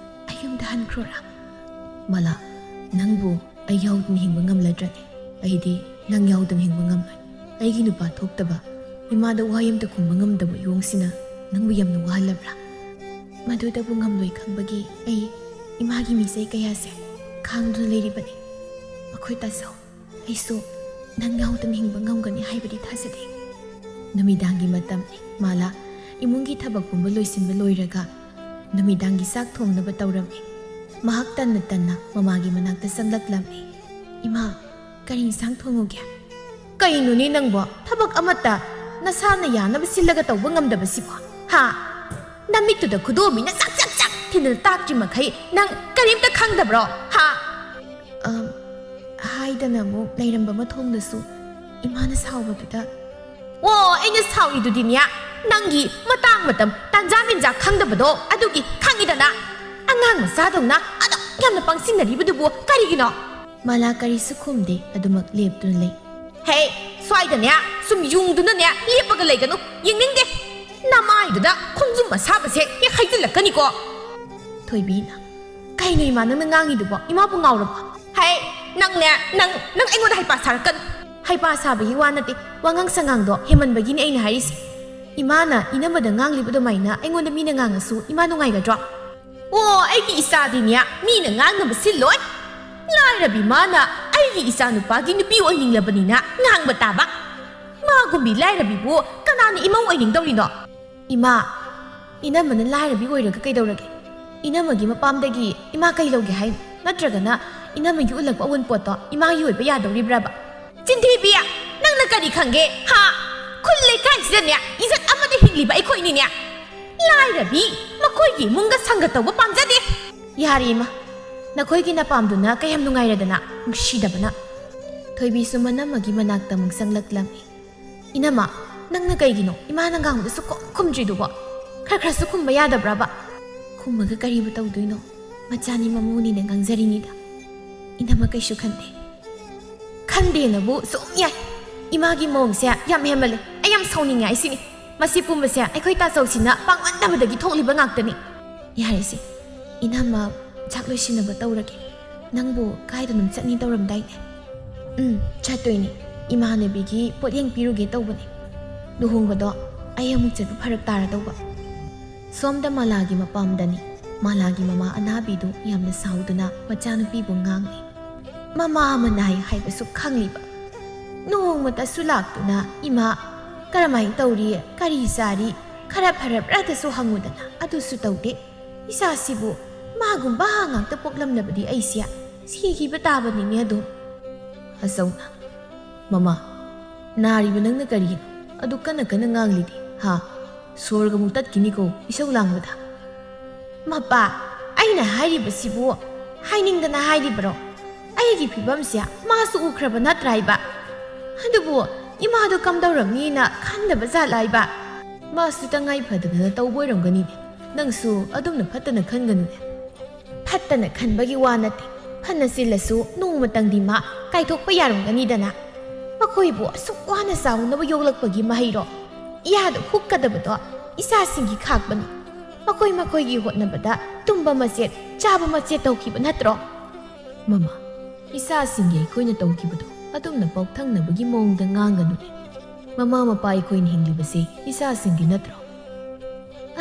ꯑꯩ ꯌꯨꯝꯗ ꯍꯟꯈ꯭ꯔꯣꯔꯥ?" "ꯃꯥꯂꯥ, ꯅꯪꯕꯨ ꯑꯩ ꯌꯥꯎꯗꯅ ꯍꯤꯡꯕ ꯉꯝꯂꯗ꯭ꯔꯅꯦ? ꯑꯩꯗꯤ ꯅꯪ ꯌꯥꯎꯗꯅ ꯍꯤꯡꯕ ꯉꯝꯂꯣꯏ꯫ ꯑꯩꯒꯤ ꯅꯨꯄꯥ ꯊꯣꯛꯇꯕ, ꯏꯃꯥꯗ ꯋꯥꯍꯩ ꯑꯃꯇ ꯈꯨꯝꯕ ꯉꯝꯗꯕ ꯌꯣꯡꯁꯤꯅ ꯅꯪꯕꯨ ꯌꯥꯝꯅ ꯋꯥꯍꯜꯂꯕ꯭ꯔꯥ?" "ꯃꯗꯨꯗꯕꯨ ꯉꯝꯂꯣꯏ ꯈꯪꯕꯒꯤ ꯑꯩ ꯏꯃꯥꯒꯤ ꯃꯤꯆꯩ ꯀꯌꯥꯁꯦ ꯈꯥꯡꯗꯨꯅ ꯂꯩꯔꯤꯕꯅꯤ꯫ ꯃꯈꯣꯏ ꯇꯥꯆꯧ, ꯑꯩꯁꯨ ꯅꯪ ꯌꯥꯎꯗꯅ ꯍꯤꯡꯕ ꯉꯝꯒꯅꯤ ꯍꯥꯏꯕꯗꯤ ꯊꯥꯖꯗꯦ꯫" ꯅꯨꯃꯤꯗꯥꯡꯒꯤ ꯃꯇꯝꯅꯤ꯫ ꯃꯥꯂꯥ ꯏꯃꯨꯡꯒꯤ ꯊꯕꯛ ꯄꯨꯝꯕ ꯂꯣꯏꯁꯤꯟꯕ ꯂꯣꯏꯔꯒ ꯅꯨꯃꯤꯗꯥꯡꯒꯤ ꯆꯥꯛ ꯊꯣꯡꯅꯕ ꯇꯧꯔꯝꯃꯤ꯫ ꯃꯍꯥꯛ ꯇꯟꯅ ꯇꯟꯅ ꯃꯃꯥꯒꯤ ꯃꯅꯥꯛꯇ ꯆꯪꯂꯛꯂꯝꯃꯤ꯫ "ꯏꯃꯥ, ꯀꯔꯤ ꯏꯟꯁꯥꯡ ꯊꯣꯡꯉꯨꯒꯦ?" "ꯀꯩꯅꯣꯅꯦ ꯅꯪꯕꯣ? ꯊꯕꯛ ꯑꯃꯠꯇ ꯅꯁꯥꯅ ꯌꯥꯅꯕ ꯁꯤꯜꯂꯒ ꯇꯧꯕ ꯉꯝꯗꯕꯁꯤꯕꯣ? ꯍꯥ? ꯅꯃꯤꯠꯇꯨꯗ ꯈꯨꯗꯣꯝꯕꯤꯅ ꯆꯥꯛ ꯆꯥꯛ ꯆꯥꯛ ꯊꯤꯟꯗꯅ ꯇꯥꯛꯇ꯭ꯔꯤ ꯃꯈꯩ ꯅꯪ ꯀꯔꯤꯝꯇ ꯈꯪꯗꯕ꯭ꯔꯣ? ꯍꯥ?" ꯍꯥꯏꯗꯅ ꯑꯃꯨꯛ ꯂꯩꯔꯝꯕ ꯃꯊꯣꯡꯗꯁꯨ ꯏꯃꯥꯅ ꯁꯥꯎꯕꯗꯨꯗ, "ꯑꯣ, ꯑꯩꯅ ꯁꯥꯎꯔꯤꯗꯨꯗꯤꯅꯦ, ꯅꯪꯒꯤ ꯃꯇꯥꯡ ꯃꯇꯝ ꯇꯥꯟꯖꯥ ꯃꯦꯟꯖꯥ ꯈꯪꯗꯕꯗꯣ ꯑꯗꯨꯒꯤ ꯈꯪꯉꯤꯗꯅ꯫ ꯑꯉꯥꯡ ꯃꯆꯥꯗꯧꯅ ꯑꯗꯨꯛ ꯌꯥꯝꯅ ꯄꯪꯁꯤꯟꯅꯔꯤꯕꯗꯨꯕꯨ ꯀꯔꯤꯒꯤꯅꯣ?" ꯃꯥꯂꯥ ꯀꯔꯤꯁꯨ ꯈꯨꯝꯗꯦ, ꯑꯗꯨꯃꯛ ꯂꯦꯞꯇꯨꯅ ꯂꯩ꯫ "ꯍꯦ, ꯁ꯭ꯋꯥꯏꯗꯅꯦ ꯁꯨꯝ ꯌꯨꯡꯗꯨꯅꯅꯦ ꯂꯦꯞꯄꯒ ꯂꯩꯒꯅꯨ, ꯌꯦꯡꯅꯤꯡꯗꯦ꯫ ꯅꯃꯥꯏꯗꯨꯗ ꯈꯣꯡꯗ꯭ꯔꯨꯝ ꯑꯁꯥꯕꯁꯦ ꯍꯦꯛ ꯍꯩꯖꯤꯜꯂꯛꯀꯅꯤꯀꯣ꯫" ꯊꯣꯏꯕꯤꯅ, "ꯀꯩꯅꯣ ꯏꯃꯥ, ꯅꯪꯅ ꯉꯥꯡꯉꯤꯗꯨꯕꯣ? ꯏꯃꯥꯕꯨ ꯉꯥꯎꯔꯕꯣ?" "ꯍꯦ, ꯅꯪꯅꯦ, ꯅꯪ, ꯅꯪ ꯑꯩꯉꯣꯟꯗ ꯍꯩꯄꯥ ꯁꯥꯔꯛꯀꯅꯨ꯫" "ꯍꯩꯄꯥ ꯁꯥꯕꯒꯤ ꯋꯥ ꯅꯠꯇꯦ, ꯋꯥꯉꯥꯡ ꯁꯉꯥꯡꯗꯣ ꯍꯦꯟꯃꯟꯕꯒꯤꯅꯦ ꯑꯩꯅ ꯍꯥꯏꯔꯤꯁꯦ꯫ ꯏꯃꯥꯅ ꯏꯅꯝꯃꯗ ꯉꯥꯡꯂꯤꯕ ꯑꯗꯨꯃꯥꯏꯅ ꯑꯩꯉꯣꯟꯗ ꯃꯤꯅ ꯉꯥꯡꯉꯁꯨ ꯏꯃꯥ ꯅꯨꯡꯉꯥꯏꯒꯗ꯭ꯔꯣ?" "ꯑꯣ, ꯑꯩꯒꯤ ꯏꯆꯥꯗꯤꯅꯦ ꯃꯤꯅ ꯉꯥꯡꯅꯕꯁꯤ ꯂꯣꯏ꯫ ꯂꯥꯏꯔꯕꯤ ꯃꯥꯅ ꯑꯩꯒꯤ ꯏꯆꯥ ꯅꯨꯄꯥꯒꯤ ꯅꯨꯄꯤ ꯑꯣꯏꯅꯤꯡꯂꯕꯅꯤꯅ ꯉꯥꯡꯕ ꯇꯥꯕ꯫ ꯃꯥꯒꯨꯝꯕꯤ ꯂꯥꯏꯔꯕꯤꯕꯨ ꯀꯅꯥꯅ ꯏꯃꯧ ꯑꯣꯏꯅꯤꯡꯗꯧꯔꯤꯅꯣ?" "ꯏꯃꯥ, ꯏꯅꯝꯃꯅ ꯂꯥꯏꯔꯕꯤ ꯑꯣꯏꯔꯒ ꯀꯩꯗꯧꯔꯒꯦ? ꯏꯅꯝꯃꯒꯤ ꯃꯄꯥꯝꯗꯒꯤ ꯏꯃꯥ ꯀꯩ ꯂꯧꯒꯦ ꯍꯥꯏꯅꯣ? ꯅꯠꯇ꯭ꯔꯒꯅ ꯏꯅꯝꯃꯒꯤ ꯎꯠꯂꯛꯄ ꯑꯑꯣꯟꯄꯣꯠꯇꯣ ꯏꯃꯥꯒꯤ ꯑꯣꯏꯕ ꯌꯥꯗꯧꯔꯤꯕ꯭ꯔꯕ?" "ꯆꯤꯟꯊꯤꯕꯤ, ꯅꯪꯅ ꯀꯔꯤ ꯈꯪꯒꯦ, ꯍꯥ? ꯈꯨꯜ ꯂꯩꯀꯥꯏꯁꯤꯗꯅꯦ ꯏꯖꯠ ꯑꯃꯗ ꯍꯤꯡꯂꯤꯕ ꯑꯩꯈꯣꯏꯅꯤꯅꯦ꯫ ꯂꯥꯏꯔꯕꯤ ꯃꯈꯣꯏꯒꯤ ꯏꯃꯨꯡꯒ ꯁꯪꯒ ꯇꯧꯕ ꯄꯥꯝꯖꯗꯦ꯫" "ꯌꯥꯔꯦ ꯏꯃꯥ, ꯅꯈꯣꯏꯒꯤ ꯅꯄꯥꯝꯗꯨꯅ ꯀꯌꯥꯝ ꯅꯨꯡꯉꯥꯏꯔꯗꯅ, ꯅꯨꯡꯁꯤꯗꯕꯅ꯫" ꯊꯣꯏꯕꯤꯁꯨ ꯃꯅꯝꯃꯒꯤ ꯃꯅꯥꯛꯇ ꯑꯃꯨꯛ ꯆꯪꯂꯛꯂꯝꯃꯤ꯫ "ꯏꯅꯝꯃ, ꯅꯪꯅ ꯀꯩꯒꯤꯅꯣ ꯏꯃꯥꯅ ꯉꯥꯡꯕꯗ ꯁꯨꯛꯈꯨꯝ ꯈꯨꯝꯗ꯭ꯔꯤꯗꯨꯕꯣ? ꯈꯔ ꯈꯔꯁꯨ ꯈꯨꯝꯕ ꯌꯥꯗꯕ꯭ꯔꯕ?" "ꯈꯨꯝꯃꯒ ꯀꯔꯤꯕꯨ ꯇꯧꯗꯣꯏꯅꯣ? ꯃꯆꯥꯅꯤ ꯃꯃꯧꯅꯤꯅ ꯉꯥꯡꯖꯔꯤꯅꯤꯗ꯫ ꯏꯅꯝꯃ ꯀꯩꯁꯨ ꯈꯟꯗꯦ꯫" "ꯈꯟꯗꯦꯅꯕꯨ ꯁꯨꯝ ꯌꯥꯏ꯫ ꯏꯃꯥꯒꯤ ꯃꯑꯣꯡꯁꯦ ꯌꯥꯝ ꯍꯦꯟꯃꯜꯂꯦ꯫ ꯑꯩ ꯌꯥꯝ ꯁꯥꯎꯅꯤꯡꯉꯦ ꯍꯥꯏꯁꯤꯅꯤ꯫ ꯃꯁꯤ ꯄꯨꯝꯕꯁꯦ ꯑꯩꯈꯣꯏ ꯇꯥꯆꯧꯁꯤꯅ ꯄꯥꯡꯃꯟꯗꯕꯗꯒꯤ ꯊꯣꯛꯂꯤꯕ ꯉꯥꯛꯇꯅꯤ꯫" "ꯌꯥꯔꯦꯁꯦ, ꯏꯅꯝꯃ, ꯆꯥꯛ ꯂꯣꯏꯁꯤꯟꯅꯕ ꯇꯧꯔꯒꯦ꯫ ꯅꯪꯕꯨ ꯀꯥꯏꯗꯅꯣꯝ ꯆꯠꯅꯤ ꯇꯧꯔꯝꯗꯥꯏꯅꯦ?" "ꯎꯝ, ꯆꯠꯇꯣꯏꯅꯦ꯫ ꯏꯃꯥꯟꯅꯕꯤꯒꯤ ꯄꯣꯠꯌꯦꯡ ꯄꯤꯔꯨꯒꯦ ꯇꯧꯕꯅꯦ꯫ ꯂꯨꯍꯣꯡꯕꯗꯣ ꯑꯩ ꯑꯃꯨꯛ ꯆꯠꯄ ꯐꯔꯛ ꯇꯥꯔꯗꯧꯕ꯫" ꯁꯣꯝꯗ ꯃꯥꯂꯥꯒꯤ ꯃꯄꯥꯝꯗꯅꯤ꯫ ꯃꯥꯂꯥꯒꯤ ꯃꯃꯥ ꯑꯅꯥꯕꯤꯗꯨ ꯌꯥꯝꯅ ꯁꯥꯎꯗꯨꯅ ꯃꯆꯥꯅꯨꯄꯤꯕꯨ ꯉꯥꯡꯂꯤ꯫ ꯃꯃꯥ ꯃꯅꯥꯏ ꯍꯥꯏꯕꯁꯨ ꯈꯪꯂꯤꯕ꯫ ꯅꯣꯡꯃꯇꯁꯨ ꯂꯥꯛꯇꯨꯅ, "ꯏꯃꯥ, ꯀꯔꯝꯍꯥꯏꯅ ꯇꯧꯔꯤ? ꯀꯔꯤ ꯆꯥꯔꯤ? ꯈꯔ ꯐꯔꯕ꯭ꯔꯥꯗꯁꯨ ꯍꯪꯉꯨꯗꯅ, ꯑꯗꯨꯁꯨ ꯇꯧꯗꯦ꯫ ꯏꯆꯥꯁꯤꯕꯨ ꯃꯥꯒꯨꯝꯕ ꯉꯥꯛꯇ ꯄꯣꯛꯂꯝꯂꯕꯗꯤ ꯑꯩꯁꯦ ꯁꯤꯈꯤꯕ ꯇꯥꯕꯅꯤꯅꯦ ꯑꯗꯨꯝ꯫" ꯑꯆꯧꯅ, "ꯃꯃꯥ, ꯅꯥꯔꯤꯕ ꯅꯪꯅ ꯀꯔꯤꯒꯤꯅꯣ ꯑꯗꯨ ꯀꯟꯅ ꯀꯟꯅ ꯉꯥꯡꯂꯤꯗꯤ, ꯍꯥ? ꯁꯣꯔꯒ ꯑꯃꯨꯛ ꯇꯠꯈꯤꯅꯤꯀꯣ ꯏꯁꯧ ꯂꯥꯡꯕꯗ꯫" "ꯃꯄꯥ, ꯑꯩꯅ ꯍꯥꯏꯔꯤꯕꯁꯤꯕꯨ ꯍꯥꯏꯅꯤꯡꯗꯅ ꯍꯥꯏꯔꯤꯕ꯭ꯔꯣ? ꯑꯩꯒꯤ ꯐꯤꯕꯝꯁꯦ ꯃꯥꯁꯨ ꯎꯈ꯭ꯔꯕ ꯅꯠꯇ꯭ꯔꯥ ꯍꯥꯏꯕ? ꯑꯗꯨꯕꯨ ꯏꯃꯥꯗꯣ ꯀꯝꯗꯧꯔꯝꯅꯤꯅ ꯈꯟꯗꯕ ꯖꯥꯠꯂꯥ ꯍꯥꯏꯕ? ꯃꯥꯁꯨ ꯇꯉꯥꯏ ꯐꯗꯗꯅ ꯇꯧꯕ ꯑꯣꯏꯔꯝꯒꯅꯤꯅꯦ꯫ ꯅꯪꯁꯨ ꯑꯗꯨꯝꯅ ꯐꯠꯇꯅ ꯈꯟꯒꯅꯨꯅꯦ꯫ ꯐꯠꯇꯅ ꯈꯟꯕꯒꯤ ꯋꯥ ꯅꯠꯇꯦ꯫ ꯐꯅ ꯆꯤꯜꯂꯁꯨ ꯅꯣꯡꯃꯇꯪꯗꯤ ꯃꯥ ꯀꯥꯏꯊꯣꯛꯄ ꯌꯥꯔꯝꯒꯅꯤꯗꯅ꯫ ꯃꯈꯣꯏꯕꯨ ꯑꯁꯨꯛ ꯋꯥꯅ ꯆꯥꯎꯅꯕ ꯌꯣꯛꯂꯛꯄꯒꯤ ꯃꯍꯩꯔꯣ? ꯏꯌꯥꯗ ꯍꯨꯛꯀꯗꯕꯗꯣ ꯏꯆꯥꯁꯤꯡꯒꯤ ꯈꯥꯛꯄꯅꯤ꯫ ꯃꯈꯣꯏ ꯃꯈꯣꯏꯒꯤ ꯍꯣꯠꯅꯕꯗ ꯇꯨꯝꯕ ꯃꯆꯦꯠ, ꯆꯥꯕ ꯃꯆꯦꯠ ꯇꯧꯈꯤꯕ ꯅꯠꯇ꯭ꯔꯣ? ꯃꯃꯥ, ꯏꯆꯥꯁꯤꯡꯒꯤ ꯑꯩꯈꯣꯏꯅ ꯇꯧꯈꯤꯕꯗꯣ ꯑꯗꯨꯝꯅ ꯄꯣꯛꯊꯪꯅꯕꯒꯤ ꯃꯑꯣꯡꯗ ꯉꯥꯡꯒꯅꯨꯅꯦ꯫ ꯃꯃꯥ ꯃꯄꯥ ꯑꯩꯈꯣꯏꯅ ꯍꯤꯡꯂꯤꯕꯁꯦ ꯏꯆꯥꯁꯤꯡꯒꯤ ꯅꯠꯇ꯭ꯔꯣ?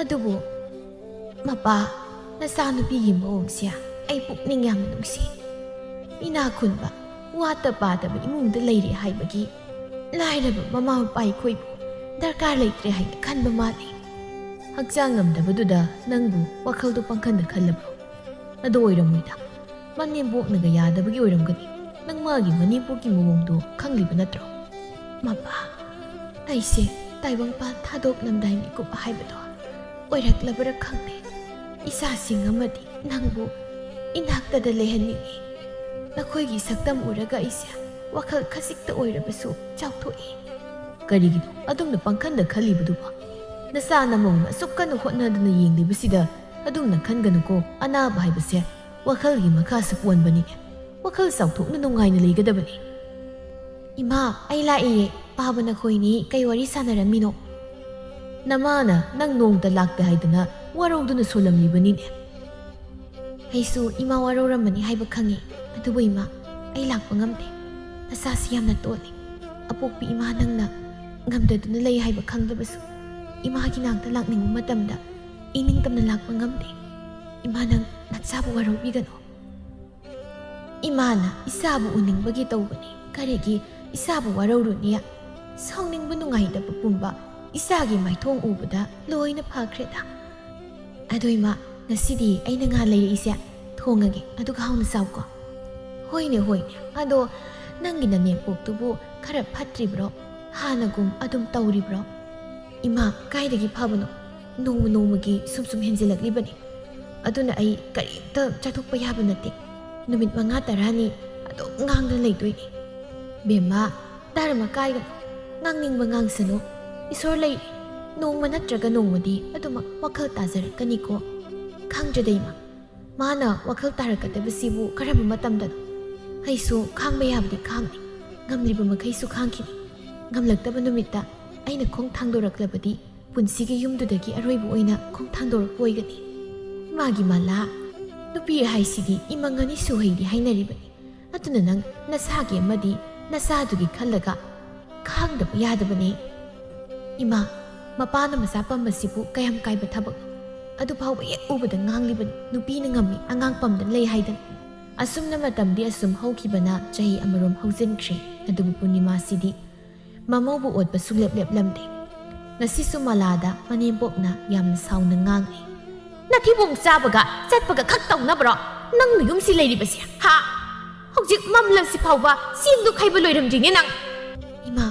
ꯑꯗꯨꯕꯨ ꯃꯄꯥ, ꯅꯆꯥꯅꯨꯄꯤꯒꯤ ꯃꯑꯣꯡꯁꯦ ꯑꯩ ꯄꯨꯛꯅꯤꯡ ꯌꯥꯝꯅ ꯅꯨꯡꯁꯤ꯫ ꯏꯅꯥꯛ ꯈꯨꯟꯕ, ꯋꯥꯠꯇ ꯄꯥꯗꯕ ꯏꯃꯨꯡꯗ ꯂꯩꯔꯦ ꯍꯥꯏꯕꯒꯤ ꯂꯥꯏꯔꯕ ꯃꯃꯥ ꯃꯄꯥ ꯑꯩꯈꯣꯏꯕꯨ ꯗꯔꯀꯥꯔ ꯂꯩꯇ꯭ꯔꯦ ꯍꯥꯏꯅ ꯈꯟꯕ ꯃꯥꯜꯂꯤ꯫ ꯍꯛꯆꯥꯡ ꯉꯝꯗꯕꯗꯨꯗ ꯅꯪꯕꯨ ꯋꯥꯈꯜꯗꯣ ꯄꯪꯈꯟꯗ ꯈꯜꯂꯕ꯭ꯔꯣ? ꯑꯗꯨ ꯑꯣꯏꯔꯝꯃꯣꯏꯗ꯫ ꯃꯅꯦꯝꯕꯣꯛꯅꯒ ꯌꯥꯗꯕꯒꯤ ꯑꯣꯏꯔꯝꯒꯅꯤ꯫ ꯅꯪ ꯃꯥꯒꯤ ꯃꯅꯦꯝꯕꯣꯛꯀꯤ ꯃꯑꯣꯡꯗꯣ ꯈꯪꯂꯤꯕ ꯅꯠꯇ꯭ꯔꯣ? ꯃꯄꯥ, ꯑꯩꯁꯦ ꯇꯥꯏꯕꯪꯄꯥꯟ ꯊꯥꯗꯣꯛꯂꯝꯗꯥꯏ ꯃꯤꯀꯨꯞ ꯍꯥꯏꯕꯗꯣ ꯑꯣꯏꯔꯛꯂꯕ꯭ꯔꯥ ꯈꯪꯗꯦ꯫ ꯏꯆꯥꯁꯤꯡ ꯑꯃꯗꯤ ꯅꯪꯕꯨ ꯏꯅꯥꯛꯇꯗ ꯂꯩꯍꯟꯅꯤꯡꯏ꯫ ꯅꯈꯣꯏꯒꯤ ꯁꯛꯇꯝ ꯎꯔꯒ ꯑꯩꯁꯦ ꯋꯥꯈꯜ ꯈꯖꯤꯛꯇ ꯑꯣꯏꯔꯕꯁꯨ ꯆꯥꯎꯊꯣꯛꯏ꯫ ꯀꯔꯤꯒꯤꯅꯣ ꯑꯗꯨꯝꯅ ꯄꯪꯈꯟꯗ ꯈꯜꯂꯤꯕꯗꯨꯕꯣ? ꯅꯆꯥ ꯅꯃꯧꯅ ꯑꯁꯨꯛ ꯀꯟꯅ ꯍꯣꯠꯅꯗꯨꯅ ꯌꯦꯡꯂꯤꯕꯁꯤꯗ ꯑꯗꯨꯝꯅ ꯈꯟꯒꯅꯨꯀꯣ꯫ ꯑꯅꯥꯕ ꯍꯥꯏꯕꯁꯦ ꯋꯥꯈꯜꯒꯤ ꯃꯈꯥꯁꯨ ꯄꯣꯟꯕꯅꯤꯅꯦ꯫ ꯋꯥꯈꯜ ꯆꯥꯎꯊꯣꯛꯅ ꯅꯨꯡꯉꯥꯏꯅ ꯂꯩꯒꯗꯕꯅꯤ꯫ ꯏꯃꯥ, ꯑꯩ ꯂꯥꯛꯏꯌꯦ꯫ ꯄꯥꯕ ꯅꯈꯣꯏꯅꯤ ꯀꯩ ꯋꯥꯔꯤ ꯁꯥꯟꯅꯔꯝꯃꯤꯅꯣ? ꯅꯃꯥꯅ ꯅꯪ ꯅꯣꯡꯇ ꯂꯥꯛꯇꯦ ꯍꯥꯏꯗꯅ ꯋꯥꯔꯧꯗꯨꯅ ꯁꯣꯜꯂꯝꯂꯤꯕꯅꯤꯅꯦ꯫ ꯑꯩꯁꯨ ꯏꯃꯥ ꯋꯥꯔꯧꯔꯝꯃꯅꯤ ꯍꯥꯏꯕ ꯈꯪꯉꯤ꯫ ꯑꯗꯨꯕꯨ ꯏꯃꯥ, ꯑꯩ ꯂꯥꯛꯄ ꯉꯝꯗꯦ꯫ ꯅꯁꯥꯁꯤ ꯌꯥꯝꯅ ꯇꯣꯜꯂꯤ꯫ ꯑꯄꯣꯛꯄꯤ ꯏꯃꯥ, ꯅꯪꯅ ꯉꯝꯗꯗꯨꯅ ꯂꯩ ꯍꯥꯏꯕ ꯈꯪꯂꯕꯁꯨ, ꯏꯃꯥꯒꯤ ꯅꯥꯛꯇ ꯂꯥꯛꯅꯤꯡꯕ ꯃꯇꯝꯗ ꯏꯅꯤꯡꯇꯝꯅ ꯂꯥꯛꯄ ꯉꯝꯗꯦ꯫ ꯏꯃꯥ, ꯅꯪ ꯅꯆꯥꯕꯨ ꯋꯥꯔꯧꯕꯤꯒꯅꯨ꯫ ꯏꯃꯥꯅ ꯏꯆꯥꯕꯨ ꯎꯅꯤꯡꯕꯒꯤ ꯇꯧꯕꯅꯤ꯫ ꯀꯔꯤꯒꯤ ꯏꯆꯥꯕꯨ ꯋꯥꯔꯧꯔꯨꯅꯤ? ꯁꯥꯎꯅꯤꯡꯕ ꯅꯨꯡꯉꯥꯏꯇꯕ ꯄꯨꯝꯕ ꯏꯆꯥꯒꯤ ꯃꯥꯏꯊꯣꯡ ꯎꯕꯗ ꯂꯣꯏꯅ ꯐꯈ꯭ꯔꯦꯗ꯫ ꯑꯗꯣ ꯏꯃꯥ, ꯉꯁꯤꯗꯤ ꯑꯩꯅ ꯉꯥ ꯂꯩꯔꯛꯏꯁꯦ ꯊꯣꯡꯉꯒꯦ, ꯑꯗꯨꯒ ꯍꯥꯎꯅ ꯆꯥꯎꯀꯣ꯫ ꯍꯣꯏꯅꯦ, ꯍꯣꯏꯅꯦ꯫ ꯑꯗꯣ ꯅꯪꯒꯤ ꯅꯅꯦꯝꯄꯣꯛꯇꯨꯕꯨ ꯈꯔ ꯐꯠꯇ꯭ꯔꯤꯕ꯭ꯔꯣ? ꯍꯥꯟꯅꯒꯨꯝ ꯑꯗꯨꯝ ꯇꯧꯔꯤꯕ꯭ꯔꯣ? ꯏꯃꯥ, ꯀꯥꯏꯗꯒꯤ ꯐꯕꯅꯣ? ꯅꯣꯡꯃ ꯅꯣꯡꯃꯒꯤ ꯁꯨꯝ ꯁꯨꯝ ꯍꯦꯟꯖꯤꯜꯂꯛꯂꯤꯕꯅꯤ꯫ ꯑꯗꯨꯅ ꯑꯩ ꯀꯔꯤꯝꯇ ꯆꯥꯊꯣꯛꯄ ꯌꯥꯕ ꯅꯠꯇꯦ꯫ ꯅꯨꯃꯤꯠ ꯃꯉꯥ ꯇꯔꯥꯅꯤ ꯑꯗꯨꯝ ꯉꯥꯡꯗꯨꯅ ꯂꯩꯗꯣꯏꯅꯦ꯫ ꯕꯦꯝꯃ, ꯙꯔꯃ ꯀꯥꯏꯒꯅꯨ, ꯉꯥꯡꯅꯤꯡꯕ ꯉꯥꯡꯁꯅꯨ꯫ ꯏꯁꯣꯔ ꯂꯩꯔꯤ, ꯅꯣꯡꯃ ꯅꯠꯇ꯭ꯔꯒ ꯅꯣꯡꯃꯗꯤ ꯑꯗꯨꯃꯛ ꯋꯥꯈꯜ ꯇꯥꯖꯔꯛꯀꯅꯤꯀꯣ꯫ ꯈꯪꯗ꯭ꯔꯦꯗ ꯏꯃꯥ, ꯃꯥꯅ ꯋꯥꯈꯜ ꯇꯥꯔꯛꯀꯗꯕꯁꯤꯕꯨ ꯀꯔꯝꯕ ꯃꯇꯝꯗꯅꯣ? ꯑꯩꯁꯨ ꯈꯥꯡꯕ ꯌꯥꯕꯗꯤ ꯈꯥꯡꯂꯦ, ꯉꯝꯂꯤꯕ ꯃꯈꯩꯁꯨ ꯈꯥꯡꯈꯤꯅꯤ꯫ ꯉꯝꯂꯛꯇꯕ ꯅꯨꯃꯤꯠꯇ ꯑꯩꯅ ꯈꯣꯡ ꯊꯥꯡꯗꯣꯔꯛꯂꯕꯗꯤ ꯄꯨꯟꯁꯤꯒꯤ ꯌꯨꯝꯗꯨꯗꯒꯤ ꯑꯔꯣꯏꯕ ꯑꯣꯏꯅ ꯈꯣꯡ ꯊꯥꯡꯗꯣꯔꯛꯄ ꯑꯣꯏꯒꯅꯤ꯫ ꯃꯥꯒꯤ ꯃꯂꯥ, ꯅꯨꯄꯤ ꯍꯥꯏꯁꯤꯗꯤ ꯏꯃꯪ ꯑꯅꯤ ꯁꯨꯍꯩꯗꯤ ꯍꯥꯏꯅꯔꯤꯕꯅꯤ꯫ ꯑꯗꯨꯅ ꯅꯪ ꯅꯁꯥꯒꯤ ꯑꯃꯗꯤ ꯅꯆꯥꯗꯨꯒꯤ ꯈꯜꯂꯒ ꯈꯥꯡꯗꯕ ꯌꯥꯗꯕꯅꯦ꯫ ꯏꯃꯥ, ꯃꯄꯥꯅ ꯃꯆꯥ ꯄꯝꯕꯁꯤꯕꯨ ꯀꯌꯥꯝ ꯀꯥꯏꯕ ꯊꯕꯛꯅꯣ? ꯑꯗꯨ ꯐꯥꯎꯕ ꯍꯦꯛ ꯎꯕꯗ ꯉꯥꯡꯂꯤꯕꯅꯤ, ꯅꯨꯄꯤꯅ ꯉꯝꯃꯤ, ꯑꯉꯥꯡ ꯄꯝꯗꯅ ꯂꯩ ꯍꯥꯏꯗꯅ꯫ ꯑꯁꯨꯝꯅ ꯃꯇꯝꯗꯤ ꯑꯁꯨꯝ ꯍꯧꯈꯤꯕꯅ ꯆꯍꯤ ꯑꯃꯔꯣꯝ ꯍꯧꯖꯤꯟꯈ꯭ꯔꯦ꯫ ꯑꯗꯨꯕꯨ ꯄꯨꯔꯅꯤꯃꯥꯁꯤꯗꯤ ꯃꯃꯧꯕꯨ ꯑꯣꯠꯄ ꯁꯨꯡꯂꯦꯞ ꯂꯦꯞꯂꯝꯗꯦ꯫ ꯉꯁꯤꯁꯨ ꯃꯂꯥꯗ ꯃꯅꯦꯝꯕꯣꯛꯅ ꯌꯥꯝꯅ ꯁꯥꯎꯅ ꯉꯥꯡꯂꯤ꯫ "ꯅꯊꯤꯕꯣꯡ ꯆꯥꯕꯒ ꯆꯠꯄꯒ ꯈꯛ ꯇꯧꯅꯕ꯭ꯔꯣ ꯅꯪꯅ ꯌꯨꯝꯁꯤ ꯂꯩꯔꯤꯕꯁꯦ, ꯍꯥ? ꯍꯧꯖꯤꯛ ꯃꯝꯂꯁꯤ ꯐꯥꯎꯕ ꯆꯦꯡꯗꯨ ꯈꯩꯕ ꯂꯣꯏꯔꯝꯗ꯭ꯔꯤꯅꯦ ꯅꯪ!" ꯏꯃꯥ,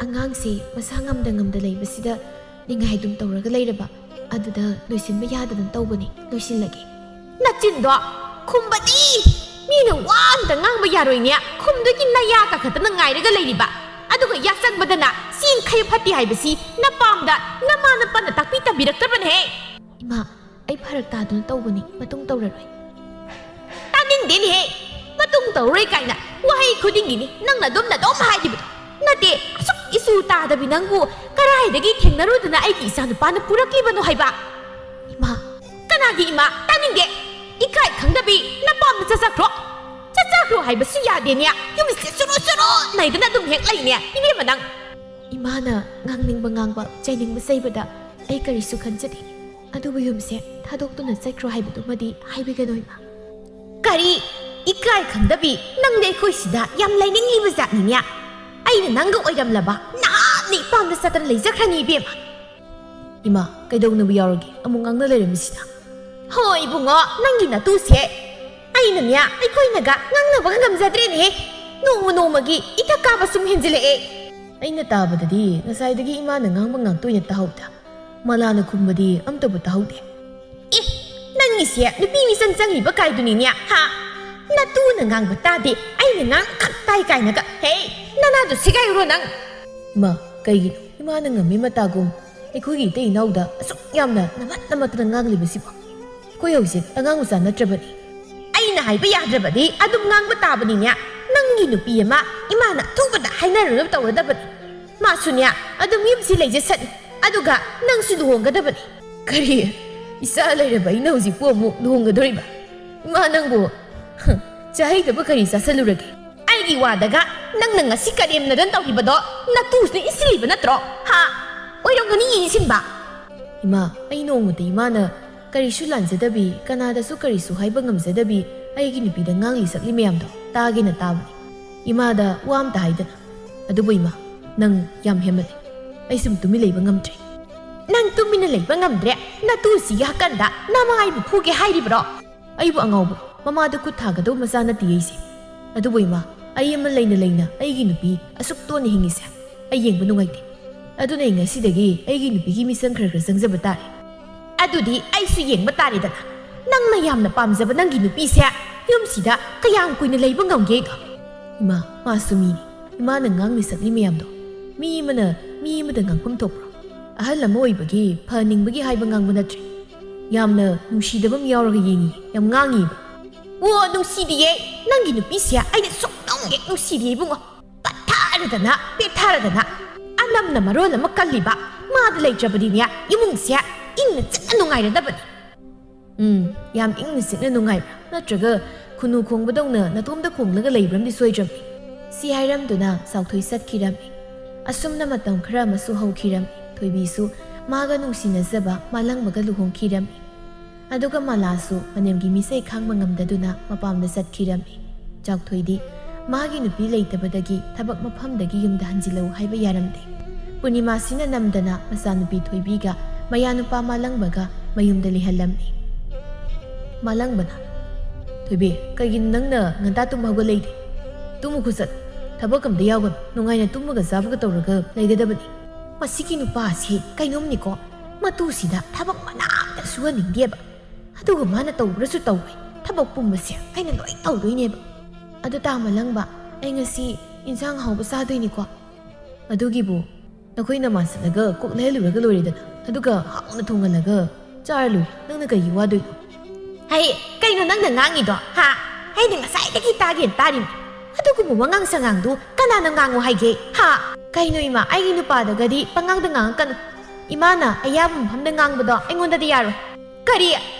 ꯑꯉꯥꯡꯁꯦ ꯃꯁꯥ ꯉꯝꯗ ꯉꯝꯗ ꯂꯩꯕꯁꯤꯗ ꯅꯤꯡꯉꯥꯏ ꯑꯗꯨꯝ ꯇꯧꯔꯒ ꯂꯩꯔꯕ꯫ ꯑꯗꯨꯗ ꯂꯣꯏꯁꯤꯟꯕ ꯌꯥꯗꯗꯅ ꯇꯧꯕꯅꯤ꯫ ꯂꯣꯏꯁꯤꯜꯂꯒꯦ꯫ "ꯅꯆꯤꯟꯗꯣ ꯈꯨꯝꯕꯗꯤ ꯃꯤꯅ ꯋꯥ ꯑꯝꯇ ꯉꯥꯡꯕ ꯌꯥꯔꯣꯏꯅꯦ꯫ ꯈꯨꯝꯗꯣꯏꯒꯤ ꯅꯌꯥ ꯀꯥꯈꯠꯇꯅ ꯉꯥꯏꯔꯒ ꯂꯩꯔꯤꯕ, ꯑꯗꯨꯒ ꯌꯥꯆꯪꯕꯗꯅ ꯆꯦꯡ ꯈꯩ ꯐꯠꯇꯦ ꯍꯥꯏꯕꯁꯤ ꯅꯄꯥꯝꯗ ꯅꯃꯥ ꯅꯄꯥꯅ ꯇꯥꯛꯄꯤ ꯇꯝꯕꯤꯔꯛꯇꯕꯅꯦꯍꯦ!" "ꯏꯃꯥ, ꯑꯩ ꯐꯔꯛ ꯇꯥꯗꯨꯅ ꯇꯧꯕꯅꯤ, ꯃꯇꯨꯡ ꯇꯧꯔꯔꯣꯏ꯫" "ꯇꯥꯅꯤꯡꯗꯦꯅꯦꯍꯦ, ꯃꯇꯨꯡ ꯇꯧꯔꯣꯏ ꯀꯥꯏꯅ ꯋꯥꯍꯩ ꯈꯨꯗꯤꯡꯒꯤꯅꯤ ꯅꯪꯅ ꯑꯗꯨꯝꯅ ꯑꯗꯨꯝ ꯍꯥꯏꯈꯤꯕꯗꯣ꯫ ꯅꯠꯇꯦ, ꯑꯁꯨꯛ ꯏꯁꯨ ꯇꯥꯗꯕꯤ ꯅꯪꯕꯨ ꯀꯗꯥꯏꯗꯒꯤ ꯊꯦꯡꯅꯔꯨꯗꯅ ꯑꯩꯒꯤ ꯏꯆꯥꯅꯨꯄꯥꯅ ꯄꯨꯔꯛꯂꯤꯕꯅꯣ ꯍꯥꯏꯕ?" "ꯏꯃꯥ!" "ꯀꯅꯥꯒꯤ ꯏꯃꯥ? ꯇꯥꯅꯤꯡꯗꯦ꯫ ꯏꯀꯥꯏ ꯈꯪꯗꯕꯤ, ꯅꯄꯥꯝꯗ ꯆꯠꯆꯈ꯭ꯔꯣ꯫ ꯆꯠꯆꯈ꯭ꯔꯣ ꯍꯥꯏꯕꯁꯨ ꯌꯥꯗꯦꯅꯦ꯫ ꯌꯨꯝꯁꯤꯗ ꯆꯨꯔꯨ ꯆꯨꯔꯨ ꯅꯩꯗꯅ ꯑꯗꯨꯝ ꯍꯦꯛ ꯂꯩꯅꯦ, ꯏꯕꯦꯝꯃ ꯅꯪ꯫" ꯏꯃꯥꯅ ꯉꯥꯡꯅꯤꯡꯕ ꯉꯥꯡꯕ, ꯆꯩꯅꯤꯡꯕ ꯆꯩꯕꯗ ꯑꯩ ꯀꯔꯤꯁꯨ ꯈꯟꯖꯗꯦ꯫ ꯑꯗꯨꯕꯨ ꯌꯨꯝꯁꯦ ꯊꯥꯗꯣꯛꯇꯨꯅ ꯆꯠꯈ꯭ꯔꯣ ꯍꯥꯏꯕꯗꯨꯃꯗꯤ ꯍꯥꯏꯕꯤꯒꯅꯨ, ꯏꯃꯥ꯫ "ꯀꯔꯤ? ꯏꯀꯥꯏ ꯈꯪꯗꯕꯤ, ꯅꯪꯗꯤ ꯑꯩꯈꯣꯏ ꯁꯤꯗ ꯌꯥꯝ ꯂꯩꯅꯤꯡꯂꯤꯕ ꯖꯥꯠꯅꯤꯅꯦ꯫ ꯑꯩꯅ ꯅꯪꯒ ꯑꯣꯏꯔꯝꯂꯕ ꯅꯍꯥꯟꯅ ꯏꯄꯥꯝꯗ ꯆꯠꯇꯅ ꯂꯩꯖꯈ꯭ꯔꯅꯤ, ꯏꯕꯦꯝꯃ꯫" "ꯏꯃꯥ, ꯀꯩꯗꯧꯅꯕ ꯌꯥꯎꯔꯒꯦ ꯑꯃꯨꯛ ꯉꯥꯡꯅ ꯂꯩꯔꯝꯃꯤꯁꯤꯅ?" "ꯍꯣ ꯏꯕꯨꯡꯉꯣ, ꯅꯪꯒꯤ ꯅꯇꯨꯁꯦ꯫ ꯑꯩꯅꯅꯦ, ꯑꯩꯈꯣꯏꯅꯒ ꯉꯥꯡꯅꯕꯒ ꯉꯝꯖꯗ꯭ꯔꯦꯅꯦꯍꯦ꯫ ꯅꯣꯡꯃ ꯅꯣꯡꯃꯒꯤ ꯏꯊꯛ ꯀꯥꯕ ꯁꯨꯝ ꯍꯦꯟꯖꯤꯜꯂꯛꯑꯦ꯫" "ꯑꯩꯅ ꯇꯥꯕꯗꯗꯤ ꯉꯁꯥꯏꯗꯒꯤ ꯏꯃꯥꯅ ꯉꯥꯡꯕ ꯉꯥꯛꯇ ꯑꯣꯏꯅ ꯇꯥꯍꯧꯗ, ꯃꯂꯥꯅ ꯈꯨꯝꯕꯗꯤ ꯑꯝꯇꯕꯨ ꯇꯥꯍꯧꯗꯦ꯫" "ꯑꯦ, ꯅꯪꯒꯤꯁꯦ ꯅꯨꯄꯤ ꯃꯤꯆꯪ ꯆꯪꯉꯤꯕ ꯀꯥꯏꯗꯨꯅꯤꯅꯦ, ꯍꯥ? "ꯅꯇꯨꯅ ꯉꯥꯡꯕ ꯇꯥꯗꯦ, ꯑꯩꯅ ꯉꯥꯡꯕ ꯈꯛ ꯇꯥꯏ" ꯀꯥꯏꯅꯒ꯫ ꯍꯦ, ꯅꯅꯥꯗꯨ ꯁꯦꯒꯥꯏꯔꯨꯔꯣ ꯅꯪ꯫ ꯏꯃꯥ, ꯀꯩꯒꯤꯅꯣ ꯏꯃꯥꯅ ꯉꯝꯃꯤ ꯃꯇꯥꯒꯨꯝ ꯑꯩꯈꯣꯏꯒꯤ ꯏꯇꯩ ꯏꯅꯥꯎꯗ ꯑꯁꯨꯛ ꯌꯥꯝꯅ ꯅꯃꯠ ꯅꯃꯠꯇꯅ ꯉꯥꯡꯂꯤꯕꯁꯤꯕꯣ? ꯑꯩꯈꯣꯏ ꯍꯧꯖꯤꯛ ꯑꯉꯥꯡ ꯃꯆꯥ ꯅꯠꯇ꯭ꯔꯕꯅꯤ꯫ ꯑꯩꯅ ꯍꯥꯏꯕ ꯌꯥꯗ꯭ꯔꯕꯗꯤ ꯑꯗꯨꯝ ꯉꯥꯡꯕ ꯇꯥꯕꯅꯤꯅꯦ꯫ ꯅꯪꯒꯤ ꯅꯨꯄꯤ ꯑꯃ ꯏꯃꯥꯅ ꯑꯊꯨꯕꯗ ꯍꯥꯏꯅꯔꯒ ꯇꯧꯔꯗꯕꯅꯤ꯫ ꯃꯥꯁꯨꯅꯦ, ꯑꯗꯨꯝ ꯌꯨꯝꯁꯤ ꯂꯩꯖꯁꯅꯤ꯫ ꯑꯗꯨꯒ ꯅꯪꯁꯨ ꯂꯨꯍꯣꯡꯒꯗꯕꯅꯤ꯫ ꯀꯔꯤ? ꯏꯆꯥ ꯂꯩꯔꯕ ꯑꯩꯅ ꯍꯧꯖꯤꯛꯄꯨ ꯑꯃꯨꯛ ꯂꯨꯍꯣꯡꯒꯗꯧꯔꯤꯕ? ꯏꯃꯥ ꯅꯪꯕꯨ, ꯍ, ꯆꯥꯍꯩꯗꯕ ꯀꯔꯤ ꯆꯥꯁꯜꯂꯨꯔꯒꯦ? ꯑꯩꯒꯤ ꯋꯥꯗꯒ ꯅꯪꯅ ꯉꯁꯤ ꯀꯔꯦꯝꯅꯗꯅ ꯇꯧꯔꯤꯕꯗꯣ ꯅꯇꯨꯁꯤꯅ ꯏꯟꯁꯤꯜꯂꯤꯕ ꯅꯠꯇ꯭ꯔꯣ? ꯍꯥ? ꯑꯣꯏꯔꯝꯒꯅꯤ ꯏꯟꯁꯤꯟꯕ꯫ ꯏꯃꯥ, ꯑꯩ ꯅꯣꯡꯃꯇ ꯏꯃꯥꯅ ꯀꯔꯤꯁꯨ ꯂꯥꯟꯖꯗꯕꯤ, ꯀꯅꯥꯗꯁꯨ ꯀꯔꯤꯁꯨ ꯍꯥꯏꯕ ꯉꯝꯖꯗꯕꯤ ꯑꯩꯒꯤ ꯅꯨꯄꯤꯗ ꯉꯥꯡꯂꯤ ꯁꯛꯂꯤ ꯃꯌꯥꯝꯗꯣ ꯇꯥꯒꯦꯅ ꯇꯥꯕꯅꯤ꯫ ꯏꯃꯥꯗ ꯋꯥ ꯑꯝꯇ ꯍꯥꯏꯗꯅ꯫ ꯑꯗꯨꯕꯨ ꯏꯃꯥ, ꯅꯪ ꯌꯥꯝ ꯍꯦꯟꯃꯜꯂꯦ꯫ ꯑꯩ ꯁꯨꯝ ꯇꯨꯃꯤꯟ ꯂꯩꯕ ꯉꯝꯗ꯭ꯔꯦ꯫ ꯅꯪ ꯇꯨꯃꯤꯟꯅ ꯂꯩꯕ ꯉꯝꯗ꯭ꯔꯦ? ꯅꯇꯨꯁꯤꯒꯤ ꯍꯛꯀꯟꯗ ꯅꯃꯥꯏꯕꯨ ꯐꯨꯒꯦ ꯍꯥꯏꯔꯤꯕ꯭ꯔꯣ? ꯑꯩꯕꯨ ꯑꯉꯥꯎꯕ, ꯃꯃꯥꯗ ꯈꯨꯠ ꯊꯥꯒꯗꯧꯕ ꯃꯆꯥ ꯅꯠꯇꯦ ꯑꯩꯁꯦ꯫ ꯑꯗꯨꯕꯨ ꯏꯃꯥ, ꯑꯩ ꯑꯃ ꯂꯩꯅ ꯂꯩꯅ ꯑꯩꯒꯤ ꯅꯨꯄꯤ ꯑꯁꯨꯛ ꯇꯣꯟꯅ ꯍꯤꯡꯉꯤꯁꯦ ꯑꯩ ꯌꯦꯡꯕ ꯅꯨꯡꯉꯥꯏꯇꯦ꯫ ꯑꯗꯨꯅ ꯑꯩ ꯉꯁꯤꯗꯒꯤ ꯑꯩꯒꯤ ꯅꯨꯄꯤꯒꯤ ꯃꯤꯆꯪ ꯈꯔ ꯈꯔ ꯆꯪꯖꯕ ꯇꯥꯔꯦ꯫ ꯑꯗꯨꯗꯤ ꯑꯩꯁꯨ ꯌꯦꯡꯕ ꯇꯥꯔꯦꯗꯅ꯫ ꯅꯪꯅ ꯌꯥꯝꯅ ꯄꯥꯝꯖꯕ ꯅꯪꯒꯤ ꯅꯨꯄꯤꯁꯦ ꯌꯨꯝꯁꯤꯗ ꯀꯌꯥꯝ ꯀꯨꯏꯅ ꯂꯩꯕ ꯉꯝꯒꯦꯗꯣ? ꯏꯃꯥ, ꯃꯥꯁꯨ ꯃꯤꯅꯤ꯫ ꯏꯃꯥꯅ ꯉꯥꯡꯂꯤ ꯁꯛꯂꯤ ꯃꯌꯥꯝꯗꯣ ꯃꯤ ꯑꯃꯅ ꯃꯤ ꯑꯃꯗ ꯉꯥꯡꯐꯝ ꯊꯣꯛꯄ꯭ꯔꯣ? ꯑꯍꯜ ꯑꯃ ꯑꯣꯏꯕꯒꯤ ꯐꯍꯟꯅꯤꯡꯕꯒꯤ ꯍꯥꯏꯕ ꯉꯥꯡꯕ ꯅꯠꯇ꯭ꯔꯦ꯫ ꯌꯥꯝꯅ ꯅꯨꯡꯁꯤꯗꯕ ꯑꯃ ꯌꯥꯎꯔꯒ ꯌꯦꯡꯉꯤ, ꯌꯥꯝ ꯉꯥꯡꯉꯤꯕ꯫ ꯑꯣ, ꯅꯨꯡꯁꯤꯗꯤꯌꯦ꯫ ꯅꯪꯒꯤ ꯅꯨꯄꯤꯁꯦ ꯑꯩꯅ ꯁꯨꯛꯅꯨꯡ ꯍꯦꯛ ꯅꯨꯡꯁꯤꯗꯤꯌꯦ ꯏꯕꯨꯡꯉꯣ꯫ ꯄꯠꯊꯔꯗꯅ, ꯄꯦꯠꯊꯔꯗꯅ꯫ ꯑꯅꯝꯅ ꯃꯔꯣꯜ ꯑꯃ ꯀꯜꯂꯤꯕ꯫ ꯃꯥꯗ ꯂꯩꯇ꯭ꯔꯕꯗꯤꯅꯦ, ꯏꯃꯨꯡꯁꯦ ꯏꯪꯅ ꯆꯤꯛꯅ ꯅꯨꯡꯉꯥꯏꯔꯗꯕꯅꯤ꯫ ꯎꯝ, ꯌꯥꯝ ꯏꯪꯅ ꯆꯤꯛꯅ ꯅꯨꯡꯉꯥꯏꯕ꯭ꯔꯥ? ꯅꯠꯇ꯭ꯔꯒ ꯈꯨꯅꯨ ꯈꯣꯡꯕꯗꯧꯅ ꯅꯇꯣꯝꯇ ꯈꯣꯡꯂꯒ ꯂꯩꯕ꯭ꯔꯝꯗꯤ ꯁꯣꯏꯗ꯭ꯔꯕꯅꯤ꯫ ꯁꯤ ꯍꯥꯏꯔꯝꯗꯨꯅ ꯆꯥꯎꯊꯣꯏ ꯆꯠꯈꯤꯔꯝꯃꯤ꯫ ꯑꯁꯨꯝꯅ ꯃꯇꯝ ꯈꯔ ꯑꯃꯁꯨ ꯍꯧꯈꯤꯔꯝꯃꯤ꯫ ꯊꯣꯏꯕꯤꯁꯨ ꯃꯥꯒ ꯅꯨꯡꯁꯤꯅꯖꯕ ꯃꯥꯂꯪꯕꯒ ꯂꯨꯍꯣꯡꯈꯤꯔꯝꯃꯤ꯫ ꯑꯗꯨꯒ ꯃꯂꯥꯁꯨ ꯃꯅꯦꯝꯒꯤ ꯃꯤꯆꯩ ꯈꯥꯡꯕ ꯉꯝꯗꯗꯨꯅ ꯃꯄꯥꯝꯗ ꯆꯠꯈꯤꯔꯝꯃꯤ꯫ ꯆꯥꯎꯊꯣꯏꯗꯤ ꯃꯥꯒꯤ ꯅꯨꯄꯤ ꯂꯩꯇꯕꯗꯒꯤ ꯊꯕꯛ ꯃꯐꯝꯗꯒꯤ ꯌꯨꯝꯗ ꯍꯟꯖꯤꯜꯂꯛꯎ ꯍꯥꯏꯕ ꯌꯥꯔꯝꯗꯦ꯫ ꯄꯨꯔꯅꯤꯃꯥꯁꯤꯅ ꯅꯝꯗꯅ ꯃꯆꯥꯅꯨꯄꯤ ꯊꯣꯏꯕꯤꯒ ꯃꯌꯥꯅꯨꯄꯥ ꯃꯥꯂꯪꯕꯒ ꯃꯌꯨꯝꯗ ꯂꯩꯍꯜꯂꯝꯃꯤ꯫ ꯃꯥꯂꯪꯕꯅ, "ꯊꯣꯏꯕꯤ, ꯀꯩꯒꯤꯅꯣ ꯅꯪꯅ ꯉꯟꯇꯥ ꯇꯨꯝꯕ ꯍꯧꯒꯠꯂꯛꯏꯗꯤ? ꯇꯨꯝꯃꯨ ꯈꯨꯆꯠ, ꯊꯕꯛ ꯑꯝꯇ ꯌꯥꯎꯒꯅꯨ, ꯅꯨꯡꯉꯥꯏꯅ ꯇꯨꯝꯃꯒ ꯆꯥꯕꯒ ꯇꯧꯔꯒ ꯂꯩꯒꯗꯕꯅꯤ꯫ ꯃꯁꯤꯒꯤ ꯅꯨꯄꯥꯁꯤ ꯀꯩꯅꯣꯝꯅꯤꯀꯣ, ꯃꯇꯨꯁꯤꯗ ꯊꯕꯛ ꯃꯅꯥ ꯑꯝꯇ ꯁꯨꯍꯟꯅꯤꯡꯗꯦꯕ꯫ ꯑꯗꯨꯒ ꯃꯥꯅ ꯇꯧꯕ꯭ꯔꯁꯨ ꯇꯧꯋꯦ, ꯊꯕꯛ ꯄꯨꯝꯕꯁꯦ ꯑꯩꯅ ꯂꯣꯏ ꯇꯧꯗꯣꯏꯅꯦꯕ꯫ ꯑꯗꯨ ꯇꯥ ꯃꯂꯪꯕ, ꯑꯩ ꯉꯁꯤ ꯏꯟꯁꯥꯡ ꯍꯥꯎꯕ ꯆꯥꯗꯣꯏꯅꯤꯀꯣ꯫ ꯑꯗꯨꯒꯤꯕꯨ ꯅꯈꯣꯏꯅ ꯃꯥꯟꯁꯤꯜꯂꯒ ꯀꯣꯛ ꯂꯩꯍꯜꯂꯨꯔꯒ ꯂꯣꯏꯔꯦꯗꯅ꯫ ꯑꯗꯨꯒ ꯍꯥꯎꯅ ꯊꯣꯡꯍꯜꯂꯒ ꯆꯥꯔ ꯂꯣꯏꯔꯦ꯫ ꯅꯪꯅ ꯀꯩꯒꯤ ꯋꯥꯗꯣꯏꯅꯣ? ꯍꯩ, ꯀꯩꯅꯣ ꯅꯪꯅ ꯉꯥꯡꯉꯤꯗꯣ, ꯍꯥ? ꯑꯩꯅ ꯉꯁꯥꯏꯗꯒꯤ ꯇꯥꯒꯦꯅ ꯇꯥꯔꯤꯅꯤ꯫ ꯑꯗꯨꯒꯨꯝꯕ ꯋꯥꯉꯥꯡ ꯁꯉꯥꯡꯗꯨ ꯀꯅꯥꯅ ꯉꯥꯡꯉꯨ ꯍꯥꯏꯒꯦ, ꯍꯥ? ꯀꯩꯅꯣ ꯏꯃꯥ, ꯑꯩꯒꯤ ꯅꯨꯄꯥꯗꯒꯗꯤ ꯄꯉꯥꯡꯗ ꯉꯥꯡꯉꯛꯀꯅꯨ꯫ ꯏꯃꯥꯅ ꯑꯌꯥꯕ ꯃꯐꯝꯗ ꯉꯥꯡꯕꯗꯣ ꯑꯩꯉꯣꯟꯗꯗꯤ ꯌꯥꯔꯣꯏ꯫ ꯀꯔꯤ?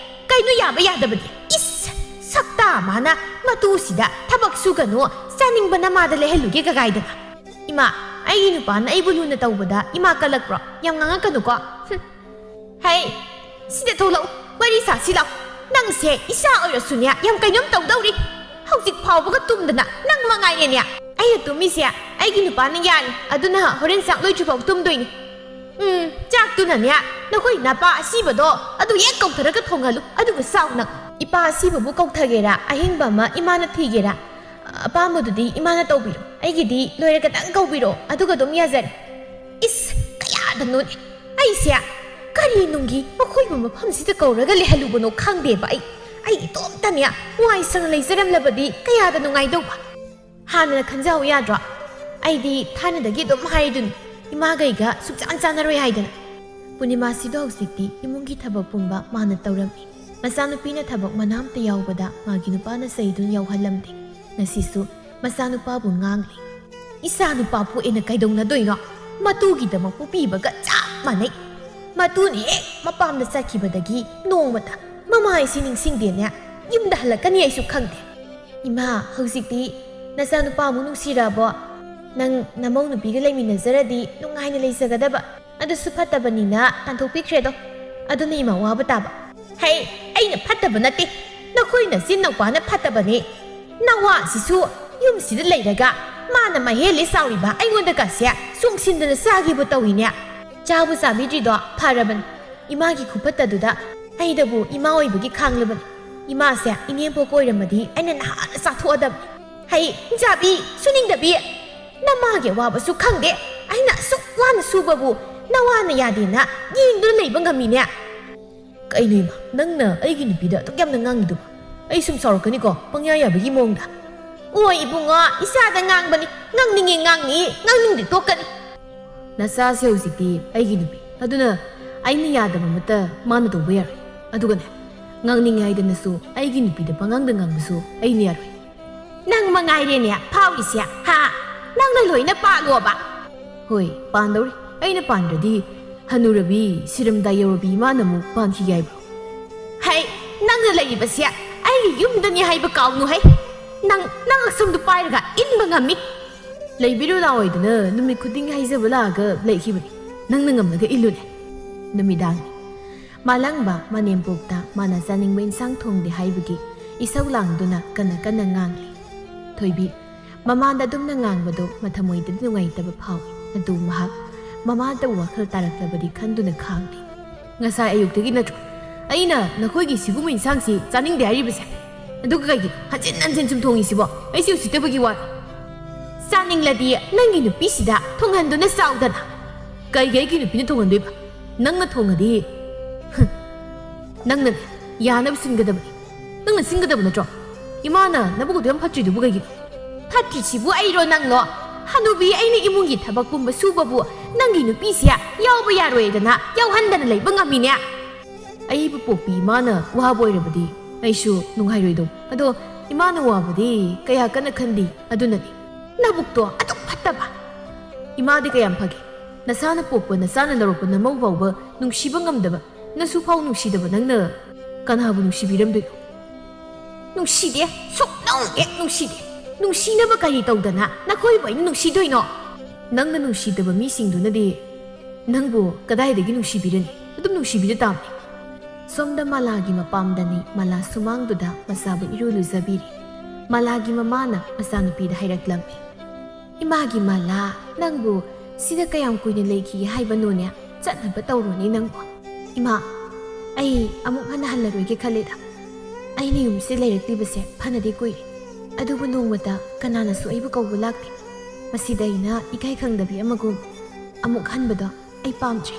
ꯀꯩꯅꯣ ꯌꯥꯕ ꯌꯥꯗꯕꯗꯤ? ꯏꯁ! ꯁꯛꯇꯥ ꯃꯥꯅ ꯃꯇꯨꯁꯤꯗ ꯊꯕꯛ ꯁꯨꯒꯅꯨ, ꯆꯥꯅꯤꯡꯕ ꯅꯃꯥꯗ ꯂꯩꯍꯜꯂꯨꯒꯦ ꯀꯒꯥꯏꯗꯅ꯫ ꯏꯃꯥ, ꯑꯩꯒꯤ ꯅꯨꯄꯥꯅ ꯑꯩꯕꯨ ꯂꯨꯅ ꯇꯧꯕꯗ ꯏꯃꯥ ꯀꯜꯂꯛꯄ꯭ꯔꯣ? ꯌꯥꯝ ꯉꯥꯡꯉꯛꯀꯅꯨꯀꯣ꯫ ꯍꯨꯝ꯫ ꯍꯩ, ꯁꯤꯗ ꯊꯣꯛꯂꯛꯎ, ꯋꯥꯔꯤ ꯁꯥꯁꯤ ꯂꯥꯎ꯫ ꯅꯪꯁꯦ ꯏꯆꯥ ꯑꯣꯏꯔꯁꯨꯅꯦ, ꯌꯥꯝ ꯀꯩꯅꯣꯝ ꯇꯧꯗꯧꯔꯤ꯫ ꯍꯧꯖꯤꯛ ꯐꯥꯎꯕꯒ ꯇꯨꯝꯗꯅ ꯅꯪ ꯃꯉꯥꯏꯔꯦꯅꯦ꯫ ꯑꯩꯅ ꯇꯨꯝꯃꯤꯁꯦ ꯑꯩꯒꯤ ꯅꯨꯄꯥꯅ ꯌꯥꯔꯤ, ꯑꯗꯨꯅ ꯍꯣꯔꯦꯟ ꯆꯥꯛ ꯂꯣꯏꯗ꯭ꯔꯤꯐꯥꯎ ꯇꯨꯝꯗꯣꯏꯅꯤ꯫ ꯎꯝ, ꯆꯥꯛꯇꯨꯅꯅꯦ, ꯅꯈꯣꯏ ꯅꯄꯥ ꯑꯁꯤꯕꯗꯣ ꯑꯗꯨ ꯍꯦꯛ ꯀꯧꯊꯔꯒ ꯊꯣꯡꯍꯜꯂꯨ, ꯑꯗꯨꯒ ꯆꯥꯎ ꯅꯪ꯫ ꯏꯄꯥ ꯑꯁꯤꯕꯕꯨ ꯀꯧꯊꯒꯦꯔꯥ, ꯑꯍꯤꯡꯕ ꯑꯃ ꯏꯃꯥꯅ ꯊꯤꯒꯦꯔꯥ, ꯑꯄꯥꯝꯕꯗꯨꯗꯤ ꯏꯃꯥꯅ ꯇꯧꯕꯤꯔꯣ꯫ ꯑꯩꯒꯤꯗꯤ ꯂꯣꯏꯔꯒꯗꯪ ꯀꯧꯕꯤꯔꯣ, ꯑꯗꯨꯒ ꯑꯗꯨꯝ ꯌꯥꯖꯔꯦ꯫ ꯏꯁ, ꯀꯌꯥꯗꯅꯣꯅꯦ! ꯑꯩꯁꯦ ꯀꯔꯤ ꯅꯨꯡꯒꯤ ꯃꯈꯣꯏꯕꯨ ꯃꯐꯝꯁꯤꯗ ꯀꯧꯔꯒ ꯂꯩꯍꯜꯂꯨꯕꯅꯣ ꯈꯪꯗꯦꯕ꯫ ꯑꯩ, ꯑꯩ ꯏꯇꯣꯝꯇꯅꯦ ꯋꯥꯏ ꯁꯪꯅ ꯂꯩꯖꯔꯝꯂꯕꯗꯤ ꯀꯌꯥꯗ ꯅꯨꯡꯉꯥꯏꯗꯧꯕ꯫ ꯍꯥꯟꯅꯅ ꯈꯟꯖꯍꯧ ꯌꯥꯗ꯭ꯔꯣ? ꯑꯩꯗꯤ ꯊꯥꯏꯅꯗꯒꯤ ꯑꯗꯨꯝ ꯍꯥꯏꯗꯨꯅꯤ, ꯏꯃꯥꯒꯩꯒ ꯁꯨꯛꯆꯥꯟ ꯆꯥꯟꯅꯔꯣꯏ ꯍꯥꯏꯗꯅ꯫ ꯄꯨꯔꯅꯤꯃꯥꯁꯤꯗ ꯍꯧꯖꯤꯛꯇꯤ ꯏꯃꯨꯡꯒꯤ ꯊꯕꯛ ꯄꯨꯝꯕ ꯃꯥꯅ ꯇꯧꯔꯝꯃꯤ꯫ ꯃꯆꯥꯅꯨꯄꯤꯅ ꯊꯕꯛ ꯃꯅꯥ ꯑꯃꯠꯇ ꯌꯥꯎꯕꯗ ꯃꯥꯒꯤ ꯅꯨꯄꯥꯅ ꯆꯩꯗꯨꯅ ꯌꯥꯎꯍꯜꯂꯝꯗꯦ꯫ ꯉꯁꯤꯁꯨ ꯃꯆꯥꯅꯨꯄꯥꯕꯨ ꯉꯥꯡꯂꯤ꯫ "ꯏꯆꯥ ꯅꯨꯄꯥ ꯄꯣꯛꯑꯦꯅ ꯀꯩꯗꯧꯅꯗꯣꯏꯅꯣ? ꯃꯇꯨꯒꯤꯗꯃꯛ ꯄꯣꯛꯄꯤꯕꯒ ꯆꯞ ꯃꯥꯟꯅꯩ꯫ ꯃꯇꯨꯅ ꯍꯦꯛ ꯃꯄꯥꯝꯗ ꯆꯠꯈꯤꯕꯗꯒꯤ ꯅꯣꯡꯃꯇ ꯃꯃꯥ ꯍꯥꯏꯁꯤ ꯅꯤꯡꯁꯤꯡꯗꯦꯅꯦ꯫ ꯌꯨꯝꯗ ꯍꯜꯂꯛꯀꯅꯤ ꯑꯩꯁꯨ ꯈꯪꯗꯦ꯫ ꯏꯃꯥ, ꯍꯧꯖꯤꯛꯇꯤ ꯅꯆꯥꯅꯨꯄꯥ ꯑꯃꯨꯛ ꯅꯨꯡꯁꯤꯔꯛꯑꯕꯣ? ꯅꯪ ꯅꯃꯧ ꯅꯨꯄꯤꯒ ꯂꯩꯃꯤꯟꯅꯖꯔꯗꯤ ꯅꯨꯡꯉꯥꯏꯅ ꯂꯩꯖꯒꯗꯕ꯫ ꯑꯗꯨꯁꯨ ꯐꯠꯇꯕꯅꯤꯅ ꯇꯥꯟꯊꯣꯛꯄꯤꯈ꯭ꯔꯦꯗꯣ꯫ ꯑꯗꯨꯅ ꯏꯃꯥ ꯋꯥꯕ ꯇꯥꯕ꯫" "ꯍꯩ, ꯑꯩꯅ ꯐꯠꯇꯕ ꯅꯠꯇꯦ꯫ ꯅꯈꯣꯏ ꯅꯆꯤꯟ ꯅꯧꯄꯥꯅ ꯐꯠꯇꯕꯅꯦ꯫ ꯅꯋꯥꯁꯤꯁꯨ ꯌꯨꯝꯁꯤꯗ ꯂꯩꯔꯒ ꯃꯥꯅ ꯃꯍꯦꯜꯂꯦ ꯆꯥꯎꯔꯤꯕ ꯑꯩꯉꯣꯟꯗꯒꯁꯦ ꯆꯣꯡꯁꯤꯟꯗꯅ ꯆꯥꯒꯦꯕꯨ ꯇꯧꯏꯅꯦ꯫ ꯆꯥꯕꯨ ꯆꯥꯕꯤꯗ꯭ꯔꯤꯗꯣ ꯐꯔꯕꯅꯤ꯫ ꯏꯃꯥꯒꯤ ꯈꯨꯐꯠꯇꯗꯨꯗ ꯑꯩꯗꯕꯨ ꯏꯃꯥ ꯑꯣꯏꯕꯒꯤ ꯈꯥꯡꯂꯕꯅꯤ꯫ ꯏꯃꯥꯁꯦ ꯏꯅꯦꯝꯄꯣꯛ ꯑꯣꯏꯔꯝꯃꯗꯤ ꯑꯩꯅ ꯅꯍꯥꯟꯅ ꯆꯥꯊꯣꯛꯑꯗꯕꯅꯤ꯫ ꯍꯩ, ꯆꯥꯕꯤ, ꯁꯨꯅꯤꯡꯗꯕꯤ, ꯅꯃꯥꯒꯤ ꯑꯋꯥꯕꯁꯨ ꯈꯪꯗꯦ꯫ ꯑꯩꯅ ꯑꯁꯨꯛ ꯋꯥꯅ ꯁꯨꯕꯕꯨ ꯅꯋꯥꯅ ꯌꯥꯗꯦꯅ ꯌꯦꯡꯗꯨꯅ ꯂꯩꯕ ꯉꯝꯃꯤꯅꯦ꯫" "ꯀꯩꯅꯣ ꯏꯃꯥ, ꯅꯪꯅ ꯑꯩꯒꯤ ꯅꯨꯄꯤꯗ ꯑꯗꯨꯛ ꯌꯥꯝꯅ ꯉꯥꯡꯉꯤꯗꯨꯕꯨ? ꯑꯩ ꯁꯨꯝ ꯁꯥꯎꯔꯛꯀꯅꯤꯀꯣ, ꯄꯪꯌꯥ ꯌꯥꯕꯒꯤ ꯃꯑꯣꯡꯗ꯫ ꯑꯣ ꯏꯕꯨꯡꯉꯣ, ꯏꯆꯥꯗ ꯉꯥꯡꯕꯅꯤ, ꯉꯥꯡꯅꯤꯡꯉꯤ ꯉꯥꯡꯅꯤ, ꯉꯥꯡꯅꯤꯡꯗꯦ ꯇꯣꯛꯀꯅꯤ꯫ ꯅꯆꯥꯁꯦ ꯍꯧꯖꯤꯛꯇꯤ ꯑꯩꯒꯤ ꯅꯨꯄꯤ, ꯑꯗꯨꯅ ꯑꯩꯅ ꯌꯥꯗꯕ ꯑꯃꯠꯇ ꯃꯥꯅ ꯇꯧꯕ ꯌꯥꯔꯣꯏ꯫ ꯑꯗꯨꯒꯅꯦ, ꯉꯥꯡꯅꯤꯡꯉꯦ ꯍꯥꯏꯗꯅꯁꯨ ꯑꯩꯒꯤ ꯅꯨꯄꯤꯗ ꯄꯉꯥꯡꯗ ꯉꯥꯡꯕꯁꯨ ꯑꯩꯅ ꯌꯥꯔꯣꯏ꯫ ꯅꯪ ꯃꯉꯥꯏꯔꯦꯅꯦ ꯐꯥꯎꯔꯤꯁꯦ, ꯍꯥ? ꯅꯪꯅ ꯂꯣꯏꯅ ꯄꯥꯜꯂꯣꯕ? ꯍꯣꯏ, ꯄꯥꯟꯗꯧꯔꯤ꯫ ꯑꯩꯅ ꯄꯥꯟꯗ꯭ꯔꯗꯤ ꯍꯅꯨꯔꯕꯤ, ꯁꯤꯔꯝꯗꯥꯏ ꯌꯧꯔꯕꯤ ꯏꯃꯥꯅ ꯑꯃꯨꯛ ꯄꯥꯟꯈꯤꯒꯦ ꯍꯥꯏꯕ꯭ꯔꯣ? ꯍꯩ, ꯅꯪꯅ ꯂꯩꯔꯤꯕꯁꯦ ꯑꯩꯒꯤ ꯌꯨꯝꯗꯅꯤ ꯍꯥꯏꯕ ꯀꯥꯎꯅꯨ ꯍꯩ꯫ ꯅꯪ, ꯅꯪ ꯑꯁꯨꯝꯗꯨ ꯄꯥꯏꯔꯒ ꯏꯟꯕ ꯉꯝꯃꯤ? ꯂꯩꯕꯤꯔꯨ ꯂꯥꯛꯑꯣꯏꯗꯅ ꯅꯨꯃꯤꯠ ꯈꯨꯗꯤꯡꯒꯤ ꯍꯥꯏꯖꯕ ꯂꯥꯛꯑꯒ ꯂꯩꯈꯤꯕꯅꯤ꯫ ꯅꯪꯅ ꯉꯝꯂꯒ ꯏꯜꯂꯨꯅꯦ, ꯅꯨꯃꯤꯗꯥꯡꯅꯤ꯫ ꯃꯥꯂꯪꯕ ꯃꯅꯦꯝꯄꯣꯛꯇ ꯃꯥꯅ ꯆꯥꯅꯤꯡꯕ ꯏꯟꯁꯥꯡ ꯊꯣꯡꯗꯦ ꯍꯥꯏꯕꯒꯤ ꯏꯁꯧ ꯂꯥꯡꯗꯨꯅ ꯀꯟꯅ ꯀꯟꯅ ꯉꯥꯡꯂꯤ꯫ ꯊꯣꯏꯕꯤ, ꯃꯃꯥꯗ ꯑꯗꯨꯝꯅ ꯉꯥꯡꯕꯗꯣ ꯃꯊꯃꯣꯏꯗꯗꯤ ꯅꯨꯡꯉꯥꯏꯇꯕ ꯐꯥꯎꯏ꯫ ꯑꯗꯨ ꯃꯍꯥꯛ ꯃꯃꯥꯗ ꯋꯥꯈꯜ ꯇꯥꯔꯛꯂꯕꯗꯤ ꯈꯟꯗꯨꯅ ꯈꯥꯡꯂꯤ꯫ ꯉꯁꯥꯏ ꯑꯌꯨꯛꯇꯒꯤ ꯅꯠꯇ꯭ꯔꯣ ꯑꯩꯅ ꯅꯈꯣꯏꯒꯤ ꯁꯤꯒꯨꯝꯕ ꯏꯟꯁꯥꯡꯁꯤ ꯆꯥꯅꯤꯡꯗꯦ ꯍꯥꯏꯔꯤꯕꯁꯦ? ꯑꯗꯨꯒ ꯀꯩꯒꯤꯅꯣ ꯍꯟꯖꯤꯟ ꯍꯟꯖꯤꯟ ꯁꯨꯝ ꯊꯣꯡꯉꯤꯁꯤꯕꯣ? ꯑꯩꯁꯤ ꯎꯁꯤꯠꯇꯕꯒꯤ ꯋꯥꯔꯣ? ꯆꯥꯅꯤꯡꯂꯗꯤ ꯅꯪꯒꯤ ꯅꯨꯄꯤꯁꯤꯗ ꯊꯣꯡꯍꯟꯗꯨꯅ ꯆꯥꯎꯗꯅ꯫ ꯀꯩꯒꯤ ꯑꯩꯒꯤ ꯅꯨꯄꯤꯅ ꯊꯣꯡꯍꯟꯗꯣꯏꯕ? ꯅꯪꯅ ꯊꯣꯡꯉꯗꯤ, ꯍꯨꯝ, ꯅꯪꯅ ꯌꯥꯅꯕ ꯁꯤꯟꯒꯗꯕꯅꯤ꯫ ꯅꯪꯅ ꯁꯤꯟꯒꯗꯕ ꯅꯠꯇ꯭ꯔꯣ? ꯏꯃꯥꯅ ꯅꯕꯨꯛ ꯑꯗꯨ ꯌꯥꯝ ꯐꯠꯇ꯭ꯔꯤꯗꯨꯕꯨ ꯀꯩꯒꯤꯅꯣ? ꯐꯠꯇ꯭ꯔꯤꯁꯤꯕꯨ ꯑꯩꯔꯣ ꯅꯪꯂꯣ? ꯍꯅꯨꯕꯤ, ꯑꯩꯅ ꯏꯃꯨꯡꯒꯤ ꯊꯕꯛ ꯄꯨꯝꯕ ꯁꯨꯕꯕꯨ ꯅꯪꯒꯤ ꯅꯨꯄꯤꯁꯦ ꯌꯥꯎꯕ ꯌꯥꯔꯣꯏꯗꯅ ꯌꯥꯎꯍꯟꯗꯅ ꯂꯩꯕ ꯉꯝꯃꯤꯅꯦ꯫ ꯑꯩꯕꯨ ꯄꯣꯛꯄꯤ ꯏꯃꯥꯅ ꯋꯥꯕ ꯑꯣꯏꯔꯕꯗꯤ ꯑꯩꯁꯨ ꯅꯨꯡꯉꯥꯏꯔꯣꯏꯗꯧ꯫ ꯑꯗꯣ ꯏꯃꯥꯅ ꯋꯥꯕꯗꯤ ꯀꯌꯥ ꯀꯟꯅ ꯈꯟꯗꯦ, ꯑꯗꯨꯅꯅꯤ꯫ ꯅꯕꯨꯛꯇꯣ ꯑꯗꯨꯛ ꯐꯠꯇꯕ꯫ ꯏꯃꯥꯗꯤ ꯀꯌꯥꯝ ꯐꯒꯦ? ꯅꯁꯥꯅ ꯄꯣꯛꯄ, ꯅꯁꯥꯅ ꯂꯧꯔꯛꯄ ꯅꯃꯧ ꯐꯥꯎꯕ ꯅꯨꯡꯁꯤꯕ ꯉꯝꯗꯕ, ꯅꯁꯨ ꯐꯥꯎ ꯅꯨꯡꯁꯤꯗꯕ ꯅꯪꯅ ꯀꯅꯥꯕꯨ ꯅꯨꯡꯁꯤꯕꯤꯔꯝꯗꯣꯏꯅꯣ? ꯅꯨꯡꯁꯤꯗꯦ, ꯁꯨꯛꯅꯨꯡ ꯍꯦꯛ ꯅꯨꯡꯁꯤꯗꯦ꯫ ꯅꯨꯡꯁꯤꯅꯕ ꯀꯔꯤ ꯇꯧꯗꯅ ꯅꯈꯣꯏꯕꯨ ꯑꯩꯅ ꯅꯨꯡꯁꯤꯗꯣꯏꯅꯣ? ꯅꯪꯅ ꯅꯨꯡꯁꯤꯗꯕ ꯃꯤꯁꯤꯡꯗꯨꯅꯗꯤ ꯅꯪꯕꯨ ꯀꯗꯥꯏꯗꯒꯤ ꯅꯨꯡꯁꯤꯕꯤꯔꯅꯤ? ꯑꯗꯨꯝ ꯅꯨꯡꯁꯤꯕꯤꯗ ꯇꯥꯕꯅꯤ꯫ ꯁꯣꯝꯗ ꯃꯂꯥꯒꯤ ꯃꯄꯥꯝꯗꯅꯤ ꯃꯂꯥ ꯁꯨꯃꯥꯡꯗꯨꯗ ꯃꯆꯥꯕꯨ ꯏꯔꯨ ꯂꯨꯖꯕꯤꯔꯤ꯫ ꯃꯂꯥꯒꯤ ꯃꯃꯥꯅ ꯃꯆꯥꯅꯨꯄꯤꯗ ꯍꯥꯏꯔꯛꯂꯝꯃꯤ, "ꯏꯃꯥꯒꯤ ꯃꯂꯥ, ꯅꯪꯕꯨ ꯁꯤꯗ ꯀꯌꯥꯝ ꯀꯨꯏꯅ ꯂꯩꯈꯤꯒꯦ ꯍꯥꯏꯕꯅꯣꯅꯦ? ꯆꯠꯅꯕ ꯇꯧꯔꯣꯅꯦ ꯅꯪꯕꯨ꯫" "ꯏꯃꯥ, ꯑꯩ ꯑꯃꯨꯛ ꯍꯟꯅ ꯍꯜꯂꯔꯣꯏꯒꯦ ꯈꯜꯂꯦꯗ꯫ ꯑꯩꯅ ꯌꯨꯝꯁꯤꯗ ꯂꯩꯔꯛꯂꯤꯕꯁꯦ ꯐꯅꯗꯤ ꯀꯨꯏꯔꯦ, ꯑꯗꯨꯕꯨ ꯅꯣꯡꯃꯇ ꯀꯅꯥꯅꯁꯨ ꯑꯩꯕꯨ ꯀꯧꯕ ꯂꯥꯛꯇꯦ꯫ ꯃꯁꯤꯗ ꯑꯩꯅ ꯏꯀꯥꯏ ꯈꯪꯗꯕꯤ ꯑꯃꯒꯨꯝ ꯑꯃꯨꯛ ꯍꯟꯕꯗꯣ ꯑꯩ ꯄꯥꯝꯗ꯭ꯔꯦ꯫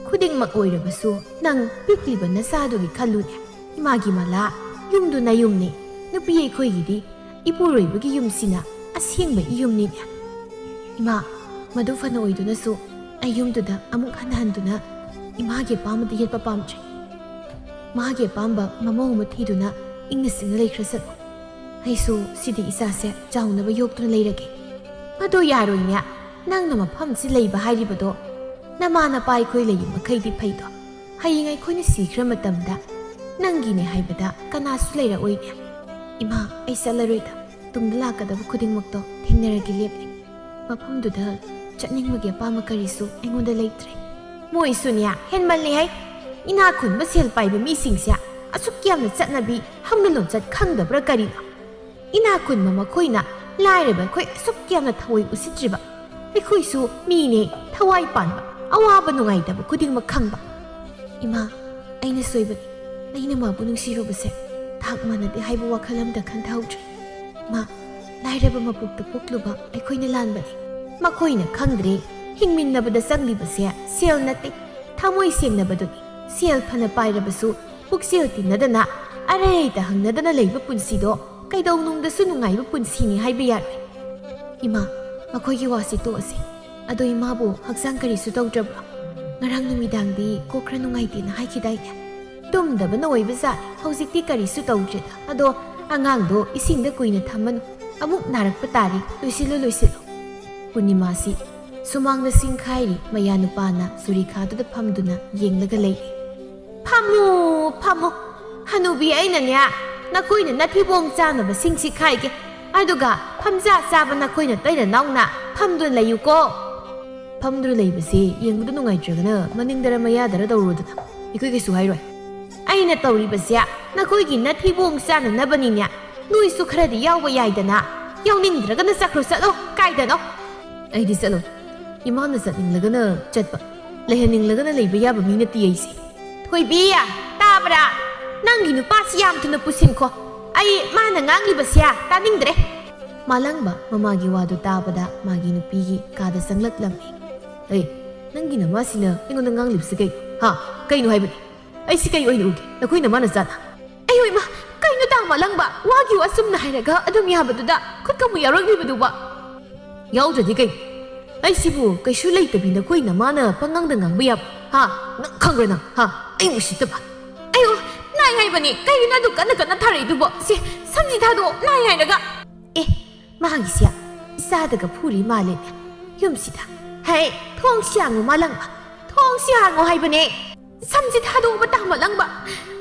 ꯈꯨꯗꯤꯡꯃꯛ ꯑꯣꯏꯔꯕꯁꯨ ꯅꯪ ꯄꯤꯛꯂꯤꯕ ꯅꯆꯥꯗꯨꯒꯤ ꯈꯜꯂꯨꯅꯦ꯫ ꯏꯃꯥꯒꯤ ꯃꯂꯥ, ꯌꯨꯝꯗꯨ ꯅꯌꯨꯝꯅꯤ꯫ ꯅꯨꯄꯤ ꯑꯩꯈꯣꯏꯒꯤꯗꯤ ꯏꯄꯨꯔꯣꯏꯕꯒꯤ ꯌꯨꯝꯁꯤꯅ ꯑꯁꯦꯡꯕ ꯏꯌꯨꯝꯅꯤꯅꯦ꯫ ꯏꯃꯥ, ꯃꯗꯨ ꯐꯅ ꯑꯣꯏꯗꯨꯅꯁꯨ ꯑꯩ ꯌꯨꯝꯗꯨꯗ ꯑꯃꯨꯛ ꯍꯟꯅ ꯍꯟꯗꯨꯅ ꯏꯃꯥꯒꯤ ꯑꯄꯥꯝꯕꯗ ꯌꯦꯠꯄ ꯄꯥꯝꯗ꯭ꯔꯦ꯫ ꯃꯥꯒꯤ ꯑꯄꯥꯝꯕ ꯃꯃꯧ ꯑꯃ ꯊꯤꯗꯨꯅ ꯏꯪꯅ ꯆꯤꯛꯅ ꯂꯩꯈ꯭ꯔꯁꯅꯨ꯫ ꯑꯩꯁꯨ ꯁꯤꯗꯤ ꯏꯆꯥꯁꯦ ꯆꯥꯎꯅꯕ ꯌꯣꯛꯇꯨꯅ ꯂꯩꯔꯒꯦ꯫ ꯑꯗꯣ ꯌꯥꯔꯣꯏꯅꯦ, ꯅꯪꯅ ꯃꯐꯝꯁꯤ ꯂꯩꯕ ꯍꯥꯏꯔꯤꯕꯗꯣ ꯅꯃꯥ ꯅꯄꯥ ꯑꯩꯈꯣꯏ ꯂꯩꯔꯤ ꯃꯈꯩꯗꯤ ꯐꯩꯗꯣ꯫ ꯍꯌꯦꯡ ꯑꯩꯈꯣꯏꯅ ꯁꯤꯈ꯭ꯔ ꯃꯇꯝꯗ ꯅꯪꯒꯤꯅꯦ ꯍꯥꯏꯕꯗ ꯀꯅꯥꯁꯨ ꯂꯩꯔꯛꯑꯣꯏꯅꯦ꯫ ꯏꯃꯥ, ꯑꯩ ꯆꯠꯂꯔꯣꯏꯗ꯫ ꯇꯨꯡꯗ ꯂꯥꯛꯀꯗꯕ ꯈꯨꯗꯤꯡꯃꯛꯇꯣ ꯊꯦꯡꯅꯔꯒꯦ ꯂꯦꯞꯂꯦ꯫ ꯃꯐꯝꯗꯨꯗ ꯆꯠꯅꯤꯡꯕꯒꯤ ꯑꯄꯥꯝꯕ ꯀꯔꯤꯁꯨ ꯑꯩꯉꯣꯟꯗ ꯂꯩꯇ꯭ꯔꯦ꯫ ꯃꯣꯏꯁꯨꯅꯦ, ꯍꯦꯟꯃꯜꯂꯦ ꯍꯥꯏ꯫ ꯏꯅꯥꯛ ꯈꯨꯟꯕ ꯁꯦꯜ ꯄꯥꯏꯕ ꯃꯤꯁꯤꯡꯁꯦ ꯑꯁꯨꯛ ꯌꯥꯝꯅ ꯆꯠꯅꯕꯤ ꯍꯧꯅ ꯂꯣꯟꯆꯠ ꯈꯪꯗꯕ꯭ꯔꯥ ꯀꯔꯤꯅꯣ? ꯏꯅꯥꯛ ꯈꯨꯟꯕ ꯃꯈꯣꯏꯅ ꯂꯥꯏꯔꯕ ꯑꯩꯈꯣꯏ ꯑꯁꯨꯛ ꯌꯥꯝꯅ ꯊꯑꯣꯏ ꯎꯁꯤꯠꯇ꯭ꯔꯤꯕ꯫ ꯑꯩꯈꯣꯏꯁꯨ ꯃꯤꯅꯦ, ꯊꯋꯥꯏ ꯄꯥꯟꯕ, ꯑꯋꯥꯕ ꯅꯨꯡꯉꯥꯏꯇꯕ ꯈꯨꯗꯤꯡꯃꯛ ꯈꯪꯕ꯫ ꯏꯃꯥ, ꯑꯩꯅ ꯁꯣꯏꯕꯅꯤ꯫ ꯑꯩꯅ ꯃꯥꯕꯨ ꯅꯨꯡꯁꯤꯔꯨꯕꯁꯦ ꯊꯥꯛ ꯃꯥꯟꯅꯗꯦ ꯍꯥꯏꯕ ꯋꯥꯈꯜ ꯑꯃꯗ ꯈꯟꯊꯍꯧꯗ꯭ꯔꯦ꯫ ꯃꯥ, ꯂꯥꯏꯔꯕ ꯃꯄꯣꯛꯇ ꯄꯣꯛꯂꯨꯕ ꯑꯩꯈꯣꯏꯅ ꯂꯥꯟꯕꯅꯤ꯫ ꯃꯈꯣꯏꯅ ꯈꯪꯗ꯭ꯔꯦ, ꯍꯤꯡꯃꯤꯟꯅꯕꯗ ꯆꯪꯂꯤꯕꯁꯦ ꯁꯦꯜ ꯅꯠꯇꯦ, ꯊꯃꯣꯏ ꯁꯦꯡꯅꯕꯗꯨꯅꯤ꯫ ꯁꯦꯜ ꯐꯅ ꯄꯥꯏꯔꯕꯁꯨ ꯄꯨꯛꯆꯦꯜ ꯇꯤꯟꯅꯗꯅ, ꯑꯔꯩ ꯂꯩꯇ ꯍꯪꯅꯗꯅ ꯂꯩꯕ ꯄꯨꯟꯁꯤꯗꯣ ꯀꯩꯗꯧꯅꯨꯡꯗꯁꯨ ꯅꯨꯡꯉꯥꯏꯕ ꯄꯨꯟꯁꯤꯅꯤ ꯍꯥꯏꯕ ꯌꯥꯔꯣꯏ꯫ ꯏꯃꯥ, ꯃꯈꯣꯏꯒꯤ ꯋꯥꯁꯤ ꯇꯣꯛꯑꯁꯤ꯫ ꯑꯗꯣ ꯏꯃꯥꯕꯨ ꯍꯛꯆꯥꯡ ꯀꯔꯤꯁꯨ ꯇꯧꯗ꯭ꯔꯕ꯭ꯔꯣ? ꯉꯔꯥꯡ ꯅꯨꯃꯤꯗꯥꯡꯗꯤ ꯀꯣꯛ ꯈꯔ ꯅꯨꯡꯉꯥꯏꯇꯦꯅ ꯍꯥꯏꯈꯤꯗꯥꯏꯅꯦ? ꯇꯨꯝꯗꯕꯅ ꯑꯣꯏꯕ ꯖꯥꯠꯅꯤ꯫ ꯍꯧꯖꯤꯛꯇꯤ ꯀꯔꯤꯁꯨ ꯇꯧꯗ꯭ꯔꯦꯗ꯫ ꯑꯗꯣ ꯑꯉꯥꯡꯗꯣ ꯏꯁꯤꯡꯗ ꯀꯨꯏꯅ ꯊꯝꯃꯅꯨ꯫ ꯑꯃꯨꯛ ꯅꯥꯔꯛꯄ ꯇꯥꯔꯦ꯫ ꯂꯣꯏꯁꯤꯜꯂꯨ, ꯂꯣꯏꯁꯤꯜꯂꯨ꯫ ꯄꯨꯔꯅꯤꯃꯥꯁꯤ ꯁꯨꯃꯥꯡꯗ ꯁꯤꯡꯈꯥꯏꯔꯤ ꯃꯌꯥ ꯅꯨꯄꯥꯅ ꯆꯨꯔꯤꯈꯥꯗꯨꯗ ꯐꯝꯗꯨꯅ ꯌꯦꯡꯂꯒ ꯂꯩꯔꯤ꯫ "ꯐꯝꯃꯨ, ꯐꯝꯃꯨ꯫ ꯍꯅꯨꯕꯤ ꯑꯩꯅꯅꯦ, ꯅꯈꯣꯏꯅ ꯅꯊꯤꯕꯣꯡ ꯆꯥꯅꯕ ꯁꯤꯡꯁꯤ ꯈꯥꯏꯒꯦ꯫ ꯑꯗꯨꯒ ꯐꯝꯖꯥ ꯆꯥꯕ ꯅꯈꯣꯏꯅ ꯇꯩꯔ ꯅꯥꯎꯅ ꯐꯝꯗꯨꯅ ꯂꯩꯌꯨꯀꯣ꯫" "ꯐꯝꯗꯨꯅ ꯂꯩꯕꯁꯦ ꯌꯦꯡꯕꯗ ꯅꯨꯡꯉꯥꯏꯇ꯭ꯔꯒꯅ ꯃꯅꯤꯡꯗꯔ ꯃꯌꯥꯗꯔ ꯇꯧꯔꯣꯗꯅ꯫ ꯑꯩꯈꯣꯏ ꯀꯩꯁꯨ ꯍꯥꯏꯔꯣꯏ꯫" "ꯑꯩꯅ ꯇꯧꯔꯤꯕꯁꯦ ꯅꯈꯣꯏꯒꯤ ꯅꯊꯤꯕꯣꯡ ꯆꯥꯅꯅꯕꯅꯤꯅꯦ꯫ ꯅꯣꯏꯁꯨ ꯈꯔꯗꯤ ꯌꯥꯎꯕ ꯌꯥꯏꯗꯅ꯫ ꯌꯥꯎꯅꯤꯡꯗ꯭ꯔꯒꯅ ꯆꯠꯈ꯭ꯔꯣ, ꯆꯠꯂꯣ, ꯀꯥꯏꯗꯅꯣ?" "ꯑꯩꯗꯤ ꯆꯠꯂꯣꯏ꯫ ꯏꯃꯥꯅ ꯆꯠꯅꯤꯡꯂꯒꯅ ꯆꯠꯄ, ꯂꯩꯍꯟꯅꯤꯡꯂꯒꯅ ꯂꯩꯕ ꯌꯥꯕ ꯃꯤ ꯅꯠꯇꯦ ꯑꯩꯁꯦ꯫" "ꯊꯣꯏꯕꯤ, ꯇꯥꯕ꯭ꯔꯥ? ꯅꯪꯒꯤ ꯅꯨꯄꯥꯁꯤ ꯌꯥꯝ ꯊꯨꯅ ꯄꯨꯁꯤꯟꯈꯣ꯫ ꯑꯩ ꯃꯥꯅ ꯉꯥꯡꯂꯤꯕꯁꯦ ꯇꯥꯅꯤꯡꯗ꯭ꯔꯦ꯫" ꯃꯥꯂꯪꯕ ꯃꯃꯥꯒꯤ ꯋꯥꯗꯨ ꯇꯥꯕꯗ ꯃꯥꯒꯤ ꯅꯨꯄꯤꯒꯤ ꯀꯥꯗ ꯆꯪꯂꯛꯂꯝꯃꯤ꯫ "ꯑꯦ, ꯅꯪꯒꯤ ꯅꯃꯥꯁꯤꯅ ꯑꯩꯉꯣꯟꯗ ꯉꯥꯡꯂꯤꯕꯁꯤ ꯀꯩꯅꯣ? ꯍꯥ? ꯀꯩꯅꯣ ꯍꯥꯏꯕꯅꯤ? ꯑꯩꯁꯤ ꯀꯩ ꯑꯣꯏꯅ ꯎꯒꯦ? ꯅꯈꯣꯏ ꯅꯃꯥ ꯅꯆꯥꯅ?" "ꯑꯩ ꯍꯣꯏ ꯃꯥ, ꯑꯂꯪꯕ, ꯋꯥꯒꯤ ꯋꯥ ꯁꯨꯝꯅ ꯍꯥꯏꯔꯒ ꯑꯗꯨꯝ ꯌꯥꯕꯗꯨꯗ ꯈꯨꯠ ꯀꯃꯨ ꯌꯥꯎꯔꯛꯂꯤꯕꯗꯨꯕ? ꯌꯥꯎꯗ꯭ꯔꯗꯤ ꯀꯩ? ꯑꯩꯁꯤꯕꯨ ꯀꯩꯁꯨ ꯂꯩꯇꯕꯤ ꯅꯈꯣꯏ ꯅꯃꯥꯅ ꯄꯉꯥꯡꯗ ꯉꯥꯡꯕ ꯌꯥꯕ? ꯍꯥ? ꯅꯪ ꯈꯪꯕ꯭ꯔꯥ ꯅꯪ? ꯍꯥ? ꯑꯩ ꯎꯁꯤꯠꯇꯕ? ꯑꯌꯣ, ꯅꯥꯏ ꯍꯥꯏꯕꯅꯦ꯫ ꯀꯩꯒꯤꯅꯣ ꯑꯗꯨ ꯀꯟꯅ ꯀꯟꯅ ꯊꯥꯔꯛꯏꯗꯨꯕꯣ? ꯁꯦ, ꯁꯝꯁꯤ ꯊꯥꯗꯣꯛꯑꯣ, ꯅꯥꯏ ꯍꯥꯏꯔꯒ꯫ ꯑꯦ, ꯃꯥꯒꯤꯁꯦ ꯏꯆꯥꯗꯒ ꯐꯨꯔꯤ ꯃꯥꯜꯂꯦꯅꯦ꯫ ꯌꯨꯝꯁꯤꯗ꯫ ꯍꯦ, ꯊꯣꯡꯁꯤ ꯍꯥꯡꯉꯨ ꯃꯥꯂꯪꯕ꯫ ꯊꯣꯡꯁꯤ ꯍꯥꯡꯉꯨ ꯍꯥꯏꯕꯅꯦ꯫ ꯁꯝꯁꯤ ꯊꯥꯗꯣꯛꯑꯣ ꯃꯇꯥ ꯃꯥꯂꯪꯕ꯫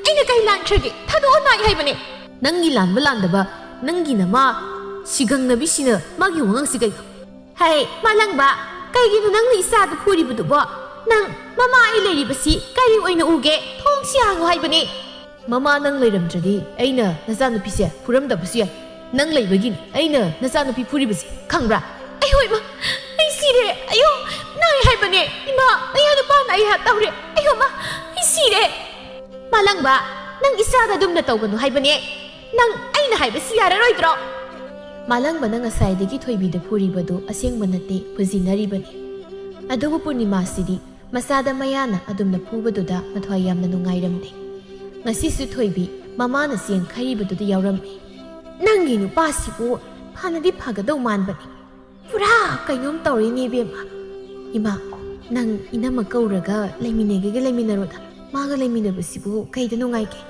ꯑꯩꯅ ꯀꯩ ꯂꯥꯟꯈ꯭ꯔꯒꯦ? ꯊꯥꯗꯣꯛꯑꯣ ꯅꯥꯏ ꯍꯥꯏꯕꯅꯦ꯫ ꯅꯪꯒꯤ ꯂꯥꯟꯕ ꯂꯥꯟꯗꯕ, ꯅꯪꯒꯤ ꯅꯃꯥ ꯁꯤꯒꯪꯅꯕꯤꯁꯤꯅ ꯃꯥꯒꯤ ꯋꯥꯉꯥꯡꯁꯤ ꯀꯩꯅꯣ? ꯍꯦ, ꯃꯥꯂꯪꯕ, ꯀꯩꯒꯤꯅꯣ ꯅꯪꯅ ꯏꯆꯥꯗ ꯐꯨꯔꯤꯕꯗꯨꯕꯣ? ꯅꯪ ꯃꯃꯥ ꯑꯩ ꯂꯩꯔꯤꯕꯁꯤ ꯀꯔꯤ ꯑꯣꯏꯅ ꯎꯒꯦ? ꯊꯣꯡꯁꯤ ꯍꯥꯡꯉꯨ ꯍꯥꯏꯕꯅꯦ꯫ ꯃꯃꯥ ꯅꯪ ꯂꯩꯔꯝꯗ꯭ꯔꯗꯤ ꯑꯩꯅ ꯅꯆꯥꯅꯨꯄꯤꯁꯦ ꯐꯨꯔꯝꯗꯕꯁꯨ ꯌꯥꯏ꯫ ꯅꯪ ꯂꯩꯕꯒꯤꯅꯤ ꯑꯩꯅ ꯅꯆꯥꯅꯨꯄꯤ ꯐꯨꯔꯤꯕꯁꯦ, ꯈꯪꯕ꯭ꯔꯥ? ꯑꯩ ꯍꯣꯏ ꯃꯥ, ꯑꯩ ꯁꯤꯔꯦ꯫ ꯑꯌꯣ, ꯅꯥꯏ ꯍꯥꯏꯕꯅꯦ꯫ ꯏꯃꯥ, ꯑꯩ ꯅꯨꯄꯥꯅ ꯑꯩ ꯍꯥꯠ ꯇꯧꯔꯦ꯫ ꯑꯌꯣ ꯃꯥ, ꯑꯩ ꯁꯤꯔꯦ꯫ ꯃꯥꯂꯪꯕ, ꯅꯪ ꯏꯆꯥꯗ ꯑꯗꯨꯝꯅ ꯇꯧꯒꯅꯨ ꯍꯥꯏꯕꯅꯦ꯫ ꯅꯪ ꯑꯩꯅ ꯍꯥꯏꯕꯁꯤ ꯌꯥꯔꯔꯣꯏꯗ꯭ꯔꯣ? ꯃꯥꯂꯪꯕꯅ ꯉꯁꯥꯏꯗꯒꯤ ꯊꯣꯏꯕꯤꯗ ꯐꯨꯔꯤꯕꯗꯨ ꯑꯁꯦꯡꯕ ꯅꯠꯇꯦ, ꯐꯨꯖꯤꯟꯅꯔꯤꯕꯅꯤ꯫ ꯑꯗꯨꯕꯨ ꯄꯨꯔꯅꯤꯃꯥꯁꯤꯗꯤ ꯃꯆꯥꯗ ꯃꯌꯥꯅ ꯑꯗꯨꯝꯅ ꯐꯨꯕꯗꯨꯗ ꯃꯊ꯭ꯋꯥꯏ ꯌꯥꯝꯅ ꯅꯨꯡꯉꯥꯏꯔꯝꯗꯦ꯫ ꯉꯁꯤꯁꯨ ꯊꯣꯏꯕꯤ ꯃꯃꯥꯅ ꯆꯦꯡ ꯈꯩꯔꯤꯕꯗꯨꯗ ꯌꯥꯎꯔꯝꯃꯤ꯫ ꯅꯪꯒꯤ ꯅꯨꯄꯥꯁꯤꯕꯨ ꯐꯅꯗꯤ ꯐꯒꯗꯧ ꯃꯥꯟꯕꯅꯤ꯫ ꯄꯨꯔꯥ ꯀꯩꯅꯣꯝ ꯇꯧꯔꯦꯅꯦ ꯏꯕꯦꯝꯃ꯫ ꯏꯃꯥ, ꯅꯪ ꯏꯅꯝꯃ ꯀꯧꯔꯒ ꯂꯩꯃꯤꯟꯅꯒꯦꯒ ꯂꯩꯃꯤꯟꯅꯔꯣꯗ꯫ ꯃꯥꯒ ꯂꯩꯃꯤꯟꯅꯕꯁꯤꯕꯨ ꯀꯩꯗ ꯅꯨꯡꯉꯥꯏꯒꯦ?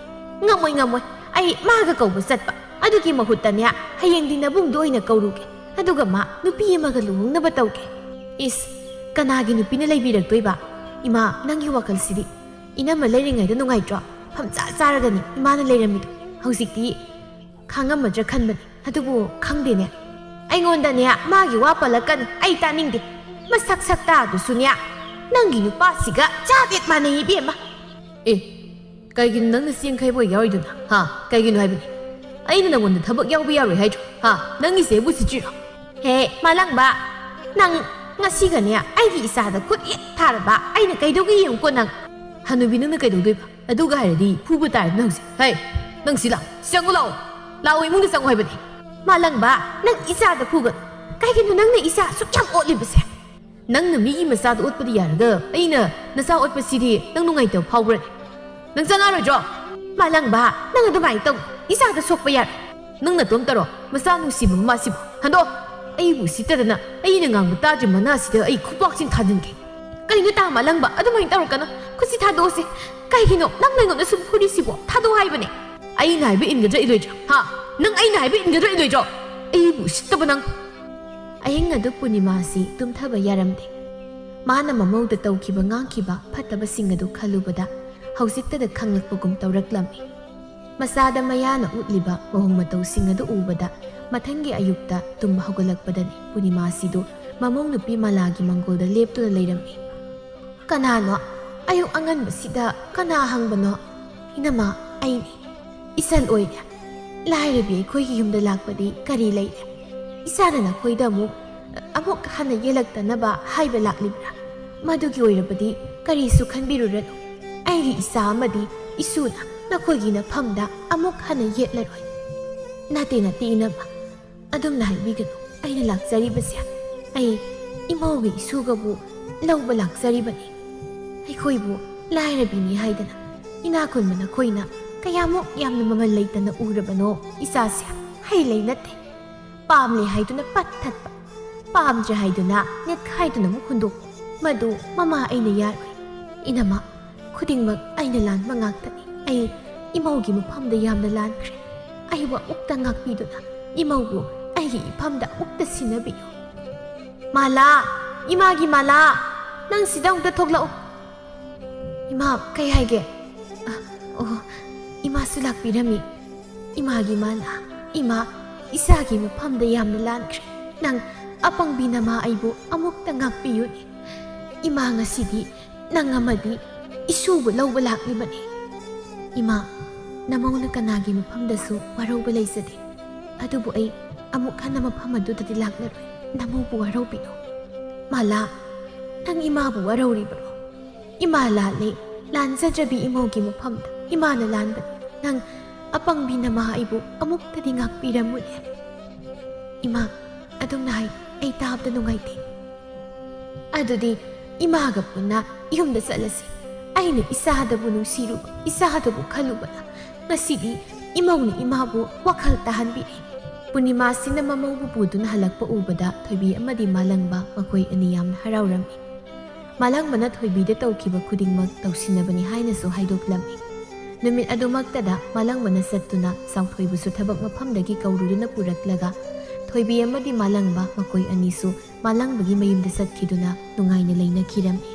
ꯉꯝꯃꯣꯏ, ꯉꯝꯃꯣꯏ꯫ ꯑꯩ ꯃꯥꯒ ꯀꯧꯕ ꯆꯠꯄ꯫ ꯑꯗꯨꯒꯤ ꯃꯍꯨꯠꯇꯅꯦ, ꯍꯌꯦꯡꯗꯤ ꯅꯕꯨꯡꯗꯣ ꯑꯣꯏꯅ ꯀꯧꯔꯨꯒꯦ꯫ ꯑꯗꯨꯒ ꯃꯥ ꯅꯨꯄꯤ ꯑꯃꯒ ꯂꯨꯍꯣꯡꯅꯕ ꯇꯧꯒꯦ꯫ ꯏꯁ, ꯀꯅꯥꯒꯤ ꯅꯨꯄꯤꯅ ꯂꯩꯕꯤꯔꯛꯇꯣꯏꯕ? ꯏꯃꯥ, ꯅꯪꯒꯤ ꯋꯥꯈꯜꯁꯤꯗꯤ꯫ ꯏꯅꯝꯃ ꯂꯩꯔꯤꯉꯩꯗ ꯅꯨꯡꯉꯥꯏꯇ꯭ꯔꯣ? ꯐꯝꯆꯥ ꯆꯥꯔꯒꯅꯤ ꯏꯃꯥꯅ ꯂꯩꯔꯝꯃꯤꯗꯣ꯫ ꯍꯧꯖꯤꯛꯇꯤ ꯈꯥꯡꯉꯝꯃꯗ꯭ꯔꯥ ꯈꯟꯕꯅꯤ꯫ ꯑꯗꯨꯕꯨ ꯈꯪꯗꯦꯅꯦ꯫ ꯑꯩꯉꯣꯟꯗꯅꯦ ꯃꯥꯒꯤ ꯋꯥ ꯄꯜꯂꯛꯀꯅꯨ, ꯑꯩ ꯇꯥꯅꯤꯡꯗꯦ꯫ ꯃꯁꯛ ꯁꯛꯇꯥꯗꯨꯁꯨꯅꯦ ꯅꯪꯒꯤ ꯅꯨꯄꯥꯁꯤꯒ ꯆꯥꯕꯦꯠ ꯃꯥꯟꯅꯩ ꯏꯕꯦꯝꯃ꯫ ꯑꯦ, ꯀꯩꯒꯤꯅꯣ ꯅꯪꯅ ꯆꯦꯡ ꯈꯩꯕ ꯌꯥꯎꯔꯤꯗꯨꯅ? ꯍꯥ? ꯀꯩꯒꯤꯅꯣ ꯍꯥꯏꯕꯅꯤ? ꯑꯩꯅ ꯅꯪꯉꯣꯟꯗ ꯊꯕꯛ ꯌꯥꯎꯕ ꯌꯥꯔꯣꯏ ꯍꯥꯏꯗ꯭ꯔꯣ? ꯍꯥ? ꯅꯪꯒꯤꯁꯦ ꯑꯩꯕꯨ ꯁꯤꯠꯇ꯭ꯔꯤꯔꯣ? ꯍꯦ, ꯃꯥꯂꯪꯕ, ꯅꯪ ꯉꯁꯤꯒꯅꯦ ꯑꯩꯒꯤ ꯏꯆꯥꯗ ꯈꯨꯠ ꯍꯦꯛ ꯊꯥꯔꯕ, ꯑꯩꯅ ꯀꯩꯗꯧꯒꯦ ꯌꯦꯡꯉꯨꯀꯣ ꯅꯪ꯫ ꯍꯅꯨꯕꯤ, ꯅꯪꯅ ꯀꯩꯗꯧꯗꯣꯏꯕ? ꯑꯗꯨꯒ ꯍꯥꯏꯔꯗꯤ ꯐꯨꯕ ꯇꯥꯔꯦ ꯅꯪ ꯍꯧꯖꯤꯛ꯫ ꯍꯩ, ꯅꯪ ꯁꯤ ꯂꯥꯛꯑꯣ꯫ ꯆꯪꯉꯨ ꯂꯥꯛꯑꯣ꯫ ꯂꯥꯛꯑꯣ, ꯏꯃꯨꯡꯗ ꯆꯪꯉꯨ ꯍꯥꯏꯕꯅꯤ꯫ ꯃꯥꯂꯪꯕ, ꯅꯪ ꯏꯆꯥꯗ ꯐꯨꯒꯅꯨ꯫ ꯀꯩꯒꯤꯅꯣ ꯅꯪꯅ ꯏꯆꯥ ꯑꯁꯨꯛ ꯌꯥꯝ ꯑꯣꯠꯂꯤꯕꯁꯦ? ꯅꯪꯅ ꯃꯤꯒꯤ ꯃꯆꯥꯗ ꯑꯣꯠꯄꯗꯤ ꯌꯥꯔꯒ ꯑꯩꯅ ꯅꯆꯥ ꯑꯣꯠꯄꯁꯤꯗꯤ ꯅꯪ ꯅꯨꯡꯉꯥꯏꯇꯕ ꯐꯥꯎꯕ꯭ꯔꯅꯦ? ꯅꯪ ꯆꯪꯉꯔꯣꯏꯗ꯭ꯔꯣ? ꯃꯥꯂꯪꯕ, ꯅꯪ ꯑꯗꯨꯃꯥꯏꯅ ꯇꯧ꯫ ꯏꯆꯥꯗ ꯁꯣꯛꯄ ꯌꯥꯔꯣꯏ꯫ ꯅꯪ ꯅꯇꯣꯝ ꯇꯧꯔꯣ, ꯃꯆꯥ ꯅꯨꯡꯁꯤꯕ ꯃꯃꯥꯁꯤꯕꯨ꯫ ꯍꯟꯗꯣ, ꯑꯩꯕꯨ ꯎꯁꯤꯠꯇꯗꯅ ꯑꯩꯅ ꯉꯥꯡꯕ ꯇꯥꯗ꯭ꯔꯤ ꯃꯅꯥꯁꯤꯗ ꯑꯩ ꯈꯨꯄꯥꯛꯁꯤꯡ ꯊꯥꯖꯤꯟꯒꯦ꯫ ꯀꯩꯅꯣ ꯇꯥꯃ ꯂꯪꯕ, ꯑꯗꯨꯃꯥꯏꯅ ꯇꯧꯔꯛꯀꯅꯨ꯫ ꯈꯨꯠꯁꯤ ꯊꯥꯗꯣꯛꯑꯁꯦ꯫ ꯀꯩꯒꯤꯅꯣ ꯅꯪꯅ ꯑꯩꯉꯣꯟꯗ ꯁꯨꯝ ꯐꯨꯔꯤꯁꯤꯕꯣ? ꯊꯥꯗꯣꯛꯑꯣ ꯍꯥꯏꯕꯅꯦ꯫ ꯑꯩꯅ ꯍꯥꯏꯕ ꯏꯟꯒꯗ꯭ꯔꯥ ꯏꯜꯂꯣꯏꯗ꯭ꯔꯥ? ꯍꯥ? ꯅꯪ ꯑꯩꯅ ꯍꯥꯏꯕ ꯏꯟꯒꯗ꯭ꯔꯥ ꯏꯜꯂꯣꯏꯗ꯭ꯔꯣ? ꯑꯩꯕꯨ ꯎꯁꯤꯠꯇꯕ ꯅꯪ꯫ ꯑꯍꯤꯡ ꯑꯗꯨ ꯄꯨꯔꯅꯤꯃꯥꯁꯤ ꯇꯨꯝꯊꯕ ꯌꯥꯔꯝꯗꯦ꯫ ꯃꯥꯅ ꯃꯃꯧꯗ ꯇꯧꯈꯤꯕ ꯉꯥꯡꯈꯤꯕ ꯐꯠꯇꯕꯁꯤꯡ ꯑꯗꯨ ꯈꯜꯂꯨꯕꯗ ꯍꯧꯖꯤꯛꯇꯗ ꯈꯪꯂꯛꯄꯒꯨꯝ ꯇꯧꯔꯛꯂꯝꯃꯤ꯫ ꯃꯆꯥꯗ ꯃꯌꯥꯅ ꯎꯠꯂꯤꯕ ꯃꯑꯣꯡ ꯃꯇꯧꯁꯤꯡ ꯑꯗꯨ ꯎꯕꯗ ꯃꯊꯪꯒꯤ ꯑꯌꯨꯛꯇ ꯇꯨꯝꯕ ꯍꯧꯒꯠꯂꯛꯄꯗꯅꯤ ꯄꯨꯔꯅꯤꯃꯥꯁꯤꯗꯨ ꯃꯃꯧ ꯅꯨꯄꯤ ꯃꯥꯂꯥꯒꯤ ꯃꯪꯒꯣꯜꯗ ꯂꯦꯞꯇꯨꯅ ꯂꯩꯔꯝꯃꯤ꯫ "ꯀꯅꯥꯅꯣ? ꯑꯌꯨꯛ ꯑꯉꯟꯕꯁꯤꯗ ꯀꯅꯥ ꯍꯪꯕꯅꯣ?" "ꯏꯅꯝꯃ, ꯑꯩꯅꯤ꯫ ꯏꯆꯜ ꯑꯣꯏꯔꯦ꯫ ꯂꯥꯏꯔꯕꯤ ꯑꯩꯈꯣꯏꯒꯤ ꯌꯨꯝꯗ ꯂꯥꯛꯄꯗꯤ ꯀꯔꯤ ꯂꯩꯔꯦ? ꯏꯆꯥꯅ ꯅꯈꯣꯏꯗ ꯑꯃꯨꯛ, ꯑꯃꯨꯛ ꯍꯟꯅ ꯌꯦꯜꯂꯛꯇꯅꯕ ꯍꯥꯏꯕ ꯂꯥꯛꯂꯤꯕ꯭ꯔꯥ? ꯃꯗꯨꯒꯤ ꯑꯣꯏꯔꯕꯗꯤ ꯀꯔꯤꯁꯨ ꯈꯟꯕꯤꯔꯨꯔꯅꯨ꯫ ꯑꯩꯒꯤ ꯏꯆꯥ ꯑꯃꯗꯤ ꯏꯁꯨꯅ ꯅꯈꯣꯏꯒꯤ ꯅꯐꯝꯗ ꯑꯃꯨꯛ ꯍꯟꯅ ꯌꯦꯠꯂꯔꯣꯏ꯫ ꯅꯠꯇꯦ, ꯅꯠꯇꯦ, ꯏꯅꯝꯃ꯫ ꯑꯗꯨꯝꯅ ꯍꯥꯏꯕꯤꯒꯅꯨ꯫ ꯑꯩꯅ ꯂꯥꯛꯆꯔꯤꯕꯁꯦ ꯑꯩ ꯏꯃꯧꯒ ꯏꯁꯨꯒꯕꯨ ꯂꯧꯕ ꯂꯥꯛꯆꯔꯤꯕꯅꯤ꯫ ꯑꯩꯈꯣꯏꯕꯨ ꯂꯥꯏꯔꯕꯤꯅꯤ ꯍꯥꯏꯗꯅ ꯏꯅꯥꯛ ꯈꯨꯟꯕ ꯅꯈꯣꯏꯅ ꯀꯌꯥꯃꯨꯛ ꯌꯥꯝꯅ ꯃꯃꯜ ꯂꯩꯇꯅ ꯎꯔꯕꯅꯣ? ꯏꯆꯥꯁꯦ ꯍꯩ ꯂꯩ ꯅꯠꯇꯦ꯫ ꯄꯥꯝꯂꯦ ꯍꯥꯏꯗꯨꯅ ꯄꯠ ꯊꯠꯄ, ꯄꯥꯝꯗ꯭ꯔꯦ ꯍꯥꯏꯗꯨꯅ ꯅꯦꯠꯈꯥꯏꯗꯨꯅ ꯑꯃꯨꯛ ꯍꯨꯟꯗꯣꯛꯄ, ꯃꯗꯨ ꯃꯃꯥ ꯑꯩꯅ ꯌꯥꯔꯣꯏ꯫ ꯏꯅꯝꯃ, ꯈꯨꯗꯤꯡꯃꯛ ꯑꯩꯅ ꯂꯥꯟꯕ ꯉꯥꯛꯇꯅꯤ꯫ ꯑꯩ ꯏꯃꯧꯒꯤ ꯃꯐꯝꯗ ꯌꯥꯝꯅ ꯂꯥꯟꯈ꯭ꯔꯦ꯫ ꯑꯩꯕꯨ ꯑꯃꯨꯛꯇ ꯉꯥꯛꯄꯤꯗꯨꯅ ꯏꯃꯧꯕꯨ ꯑꯩꯒꯤ ꯏꯐꯝꯗ ꯑꯃꯨꯛꯇ ꯁꯤꯟꯅꯕꯤꯌꯨ꯫ ꯃꯥꯂꯥ! ꯏꯃꯥꯒꯤ ꯃꯥꯂꯥ! ꯅꯪ ꯁꯤꯗ ꯑꯃꯨꯛꯇ ꯊꯣꯛꯂꯛꯎ꯫ ꯏꯃꯥ, ꯀꯩ ꯍꯥꯏꯒꯦ? ꯑ, ꯑꯣ, ꯏꯃꯥꯁꯨ ꯂꯥꯛꯄꯤꯔꯝꯃꯤ꯫ ꯏꯃꯥꯒꯤ ꯃꯥꯂꯥ, ꯏꯃꯥ, ꯏꯆꯥꯒꯤ ꯃꯐꯝꯗ ꯌꯥꯝꯅ ꯂꯥꯟꯈ꯭ꯔꯦ꯫ ꯅꯪ ꯑꯄꯪꯕꯤ ꯅꯃꯥ ꯑꯩꯕꯨ ꯑꯃꯨꯛꯇ ꯉꯥꯛꯄꯤꯌꯨꯅꯦ꯫ ꯏꯃꯥ ꯉꯁꯤꯗꯤ ꯅꯪ ꯑꯃꯗꯤ ꯏꯁꯨꯕꯨ ꯂꯧꯕ ꯂꯥꯛꯂꯤꯕꯅꯤ꯫ ꯏꯃꯥ, ꯅꯃꯧꯅ ꯀꯅꯥꯒꯤ ꯃꯐꯝꯗꯁꯨ ꯋꯥꯔꯧꯕ ꯂꯩꯖꯗꯦ꯫ ꯑꯗꯨꯕꯨ ꯑꯩ ꯑꯃꯨꯛ ꯍꯟꯅ ꯃꯐꯝ ꯑꯗꯨꯗꯗꯤ ꯂꯥꯛꯂꯔꯣꯏ꯫ ꯅꯃꯧꯕꯨ ꯋꯥꯔꯧꯕꯤꯅꯨ꯫ ꯃꯥꯂꯥ, ꯅꯪ ꯏꯃꯥꯕꯨ ꯋꯥꯔꯧꯔꯤꯕ꯭ꯔꯣ? ꯏꯃꯥ ꯂꯥꯜꯂꯦ, ꯂꯥꯟꯖꯗ꯭ꯔꯕꯤ ꯏꯃꯧꯒꯤ ꯃꯐꯝꯗ ꯏꯃꯥꯅ ꯂꯥꯟꯕꯅꯤ꯫ ꯅꯪ ꯑꯄꯪꯕꯤ ꯅꯃꯥ ꯑꯩꯕꯨ ꯑꯃꯨꯛꯇꯗꯤ ꯉꯥꯛꯄꯤꯔꯝꯃꯨꯅꯦ꯫ ꯏꯃꯥ, ꯑꯗꯨꯝꯅ ꯍꯥꯏ, ꯑꯩ ꯇꯥꯕꯗ ꯅꯨꯡꯉꯥꯏꯇꯦ꯫ ꯑꯗꯨꯗꯤ ꯏꯃꯥꯒ ꯄꯨꯟꯅ ꯌꯨꯝꯗ ꯆꯠꯂꯁꯤ꯫ ꯑꯩꯅ ꯏꯆꯥꯗꯕꯨ ꯅꯨꯡꯁꯤꯔꯨꯕ, ꯏꯆꯥꯗꯕꯨ ꯈꯜꯂꯨꯕꯅ ꯉꯁꯤꯗꯤ ꯏꯃꯧꯅ ꯏꯃꯥꯕꯨ ꯋꯥꯈꯜ ꯇꯥꯍꯟꯕꯤꯔꯤ꯫ ꯄꯨꯔꯅꯤꯃꯥꯁꯤꯅ ꯃꯃꯧꯕꯨ ꯄꯨꯗꯨꯅ ꯍꯜꯂꯛꯄ ꯎꯕꯗ ꯊꯣꯏꯕꯤ ꯑꯃꯗꯤ ꯃꯥꯂꯪꯕ ꯃꯈꯣꯏ ꯑꯅꯤ ꯌꯥꯝꯅ ꯍꯔꯥꯎꯔꯝꯃꯤ꯫ ꯃꯥꯂꯪꯕꯅ ꯊꯣꯏꯕꯤꯗ ꯇꯧꯈꯤꯕ ꯈꯨꯗꯤꯡꯃꯛ ꯇꯧꯁꯤꯟꯅꯕꯅꯤ ꯍꯥꯏꯅꯁꯨ ꯍꯥꯏꯗꯣꯛꯂꯝꯃꯤ꯫ ꯅꯨꯃꯤꯠ ꯑꯗꯨꯃꯛꯇꯗ ꯃꯥꯂꯪꯕꯅ ꯆꯠꯇꯨꯅ ꯆꯥꯎꯊꯣꯏꯕꯨꯁꯨ ꯊꯕꯛ ꯃꯐꯝꯗꯒꯤ ꯀꯧꯔꯨꯗꯨꯅ ꯄꯨꯔꯛꯂꯒ ꯊꯣꯏꯕꯤ ꯑꯃꯗꯤ ꯃꯥꯂꯪꯕ ꯃꯈꯣꯏ ꯑꯅꯤꯁꯨ ꯃꯥꯂꯪꯕꯒꯤ ꯃꯌꯨꯝꯗ ꯆꯠꯈꯤꯗꯨꯅ ꯅꯨꯡꯉꯥꯏꯅ ꯂꯩꯅꯈꯤꯔꯝꯃꯤ꯫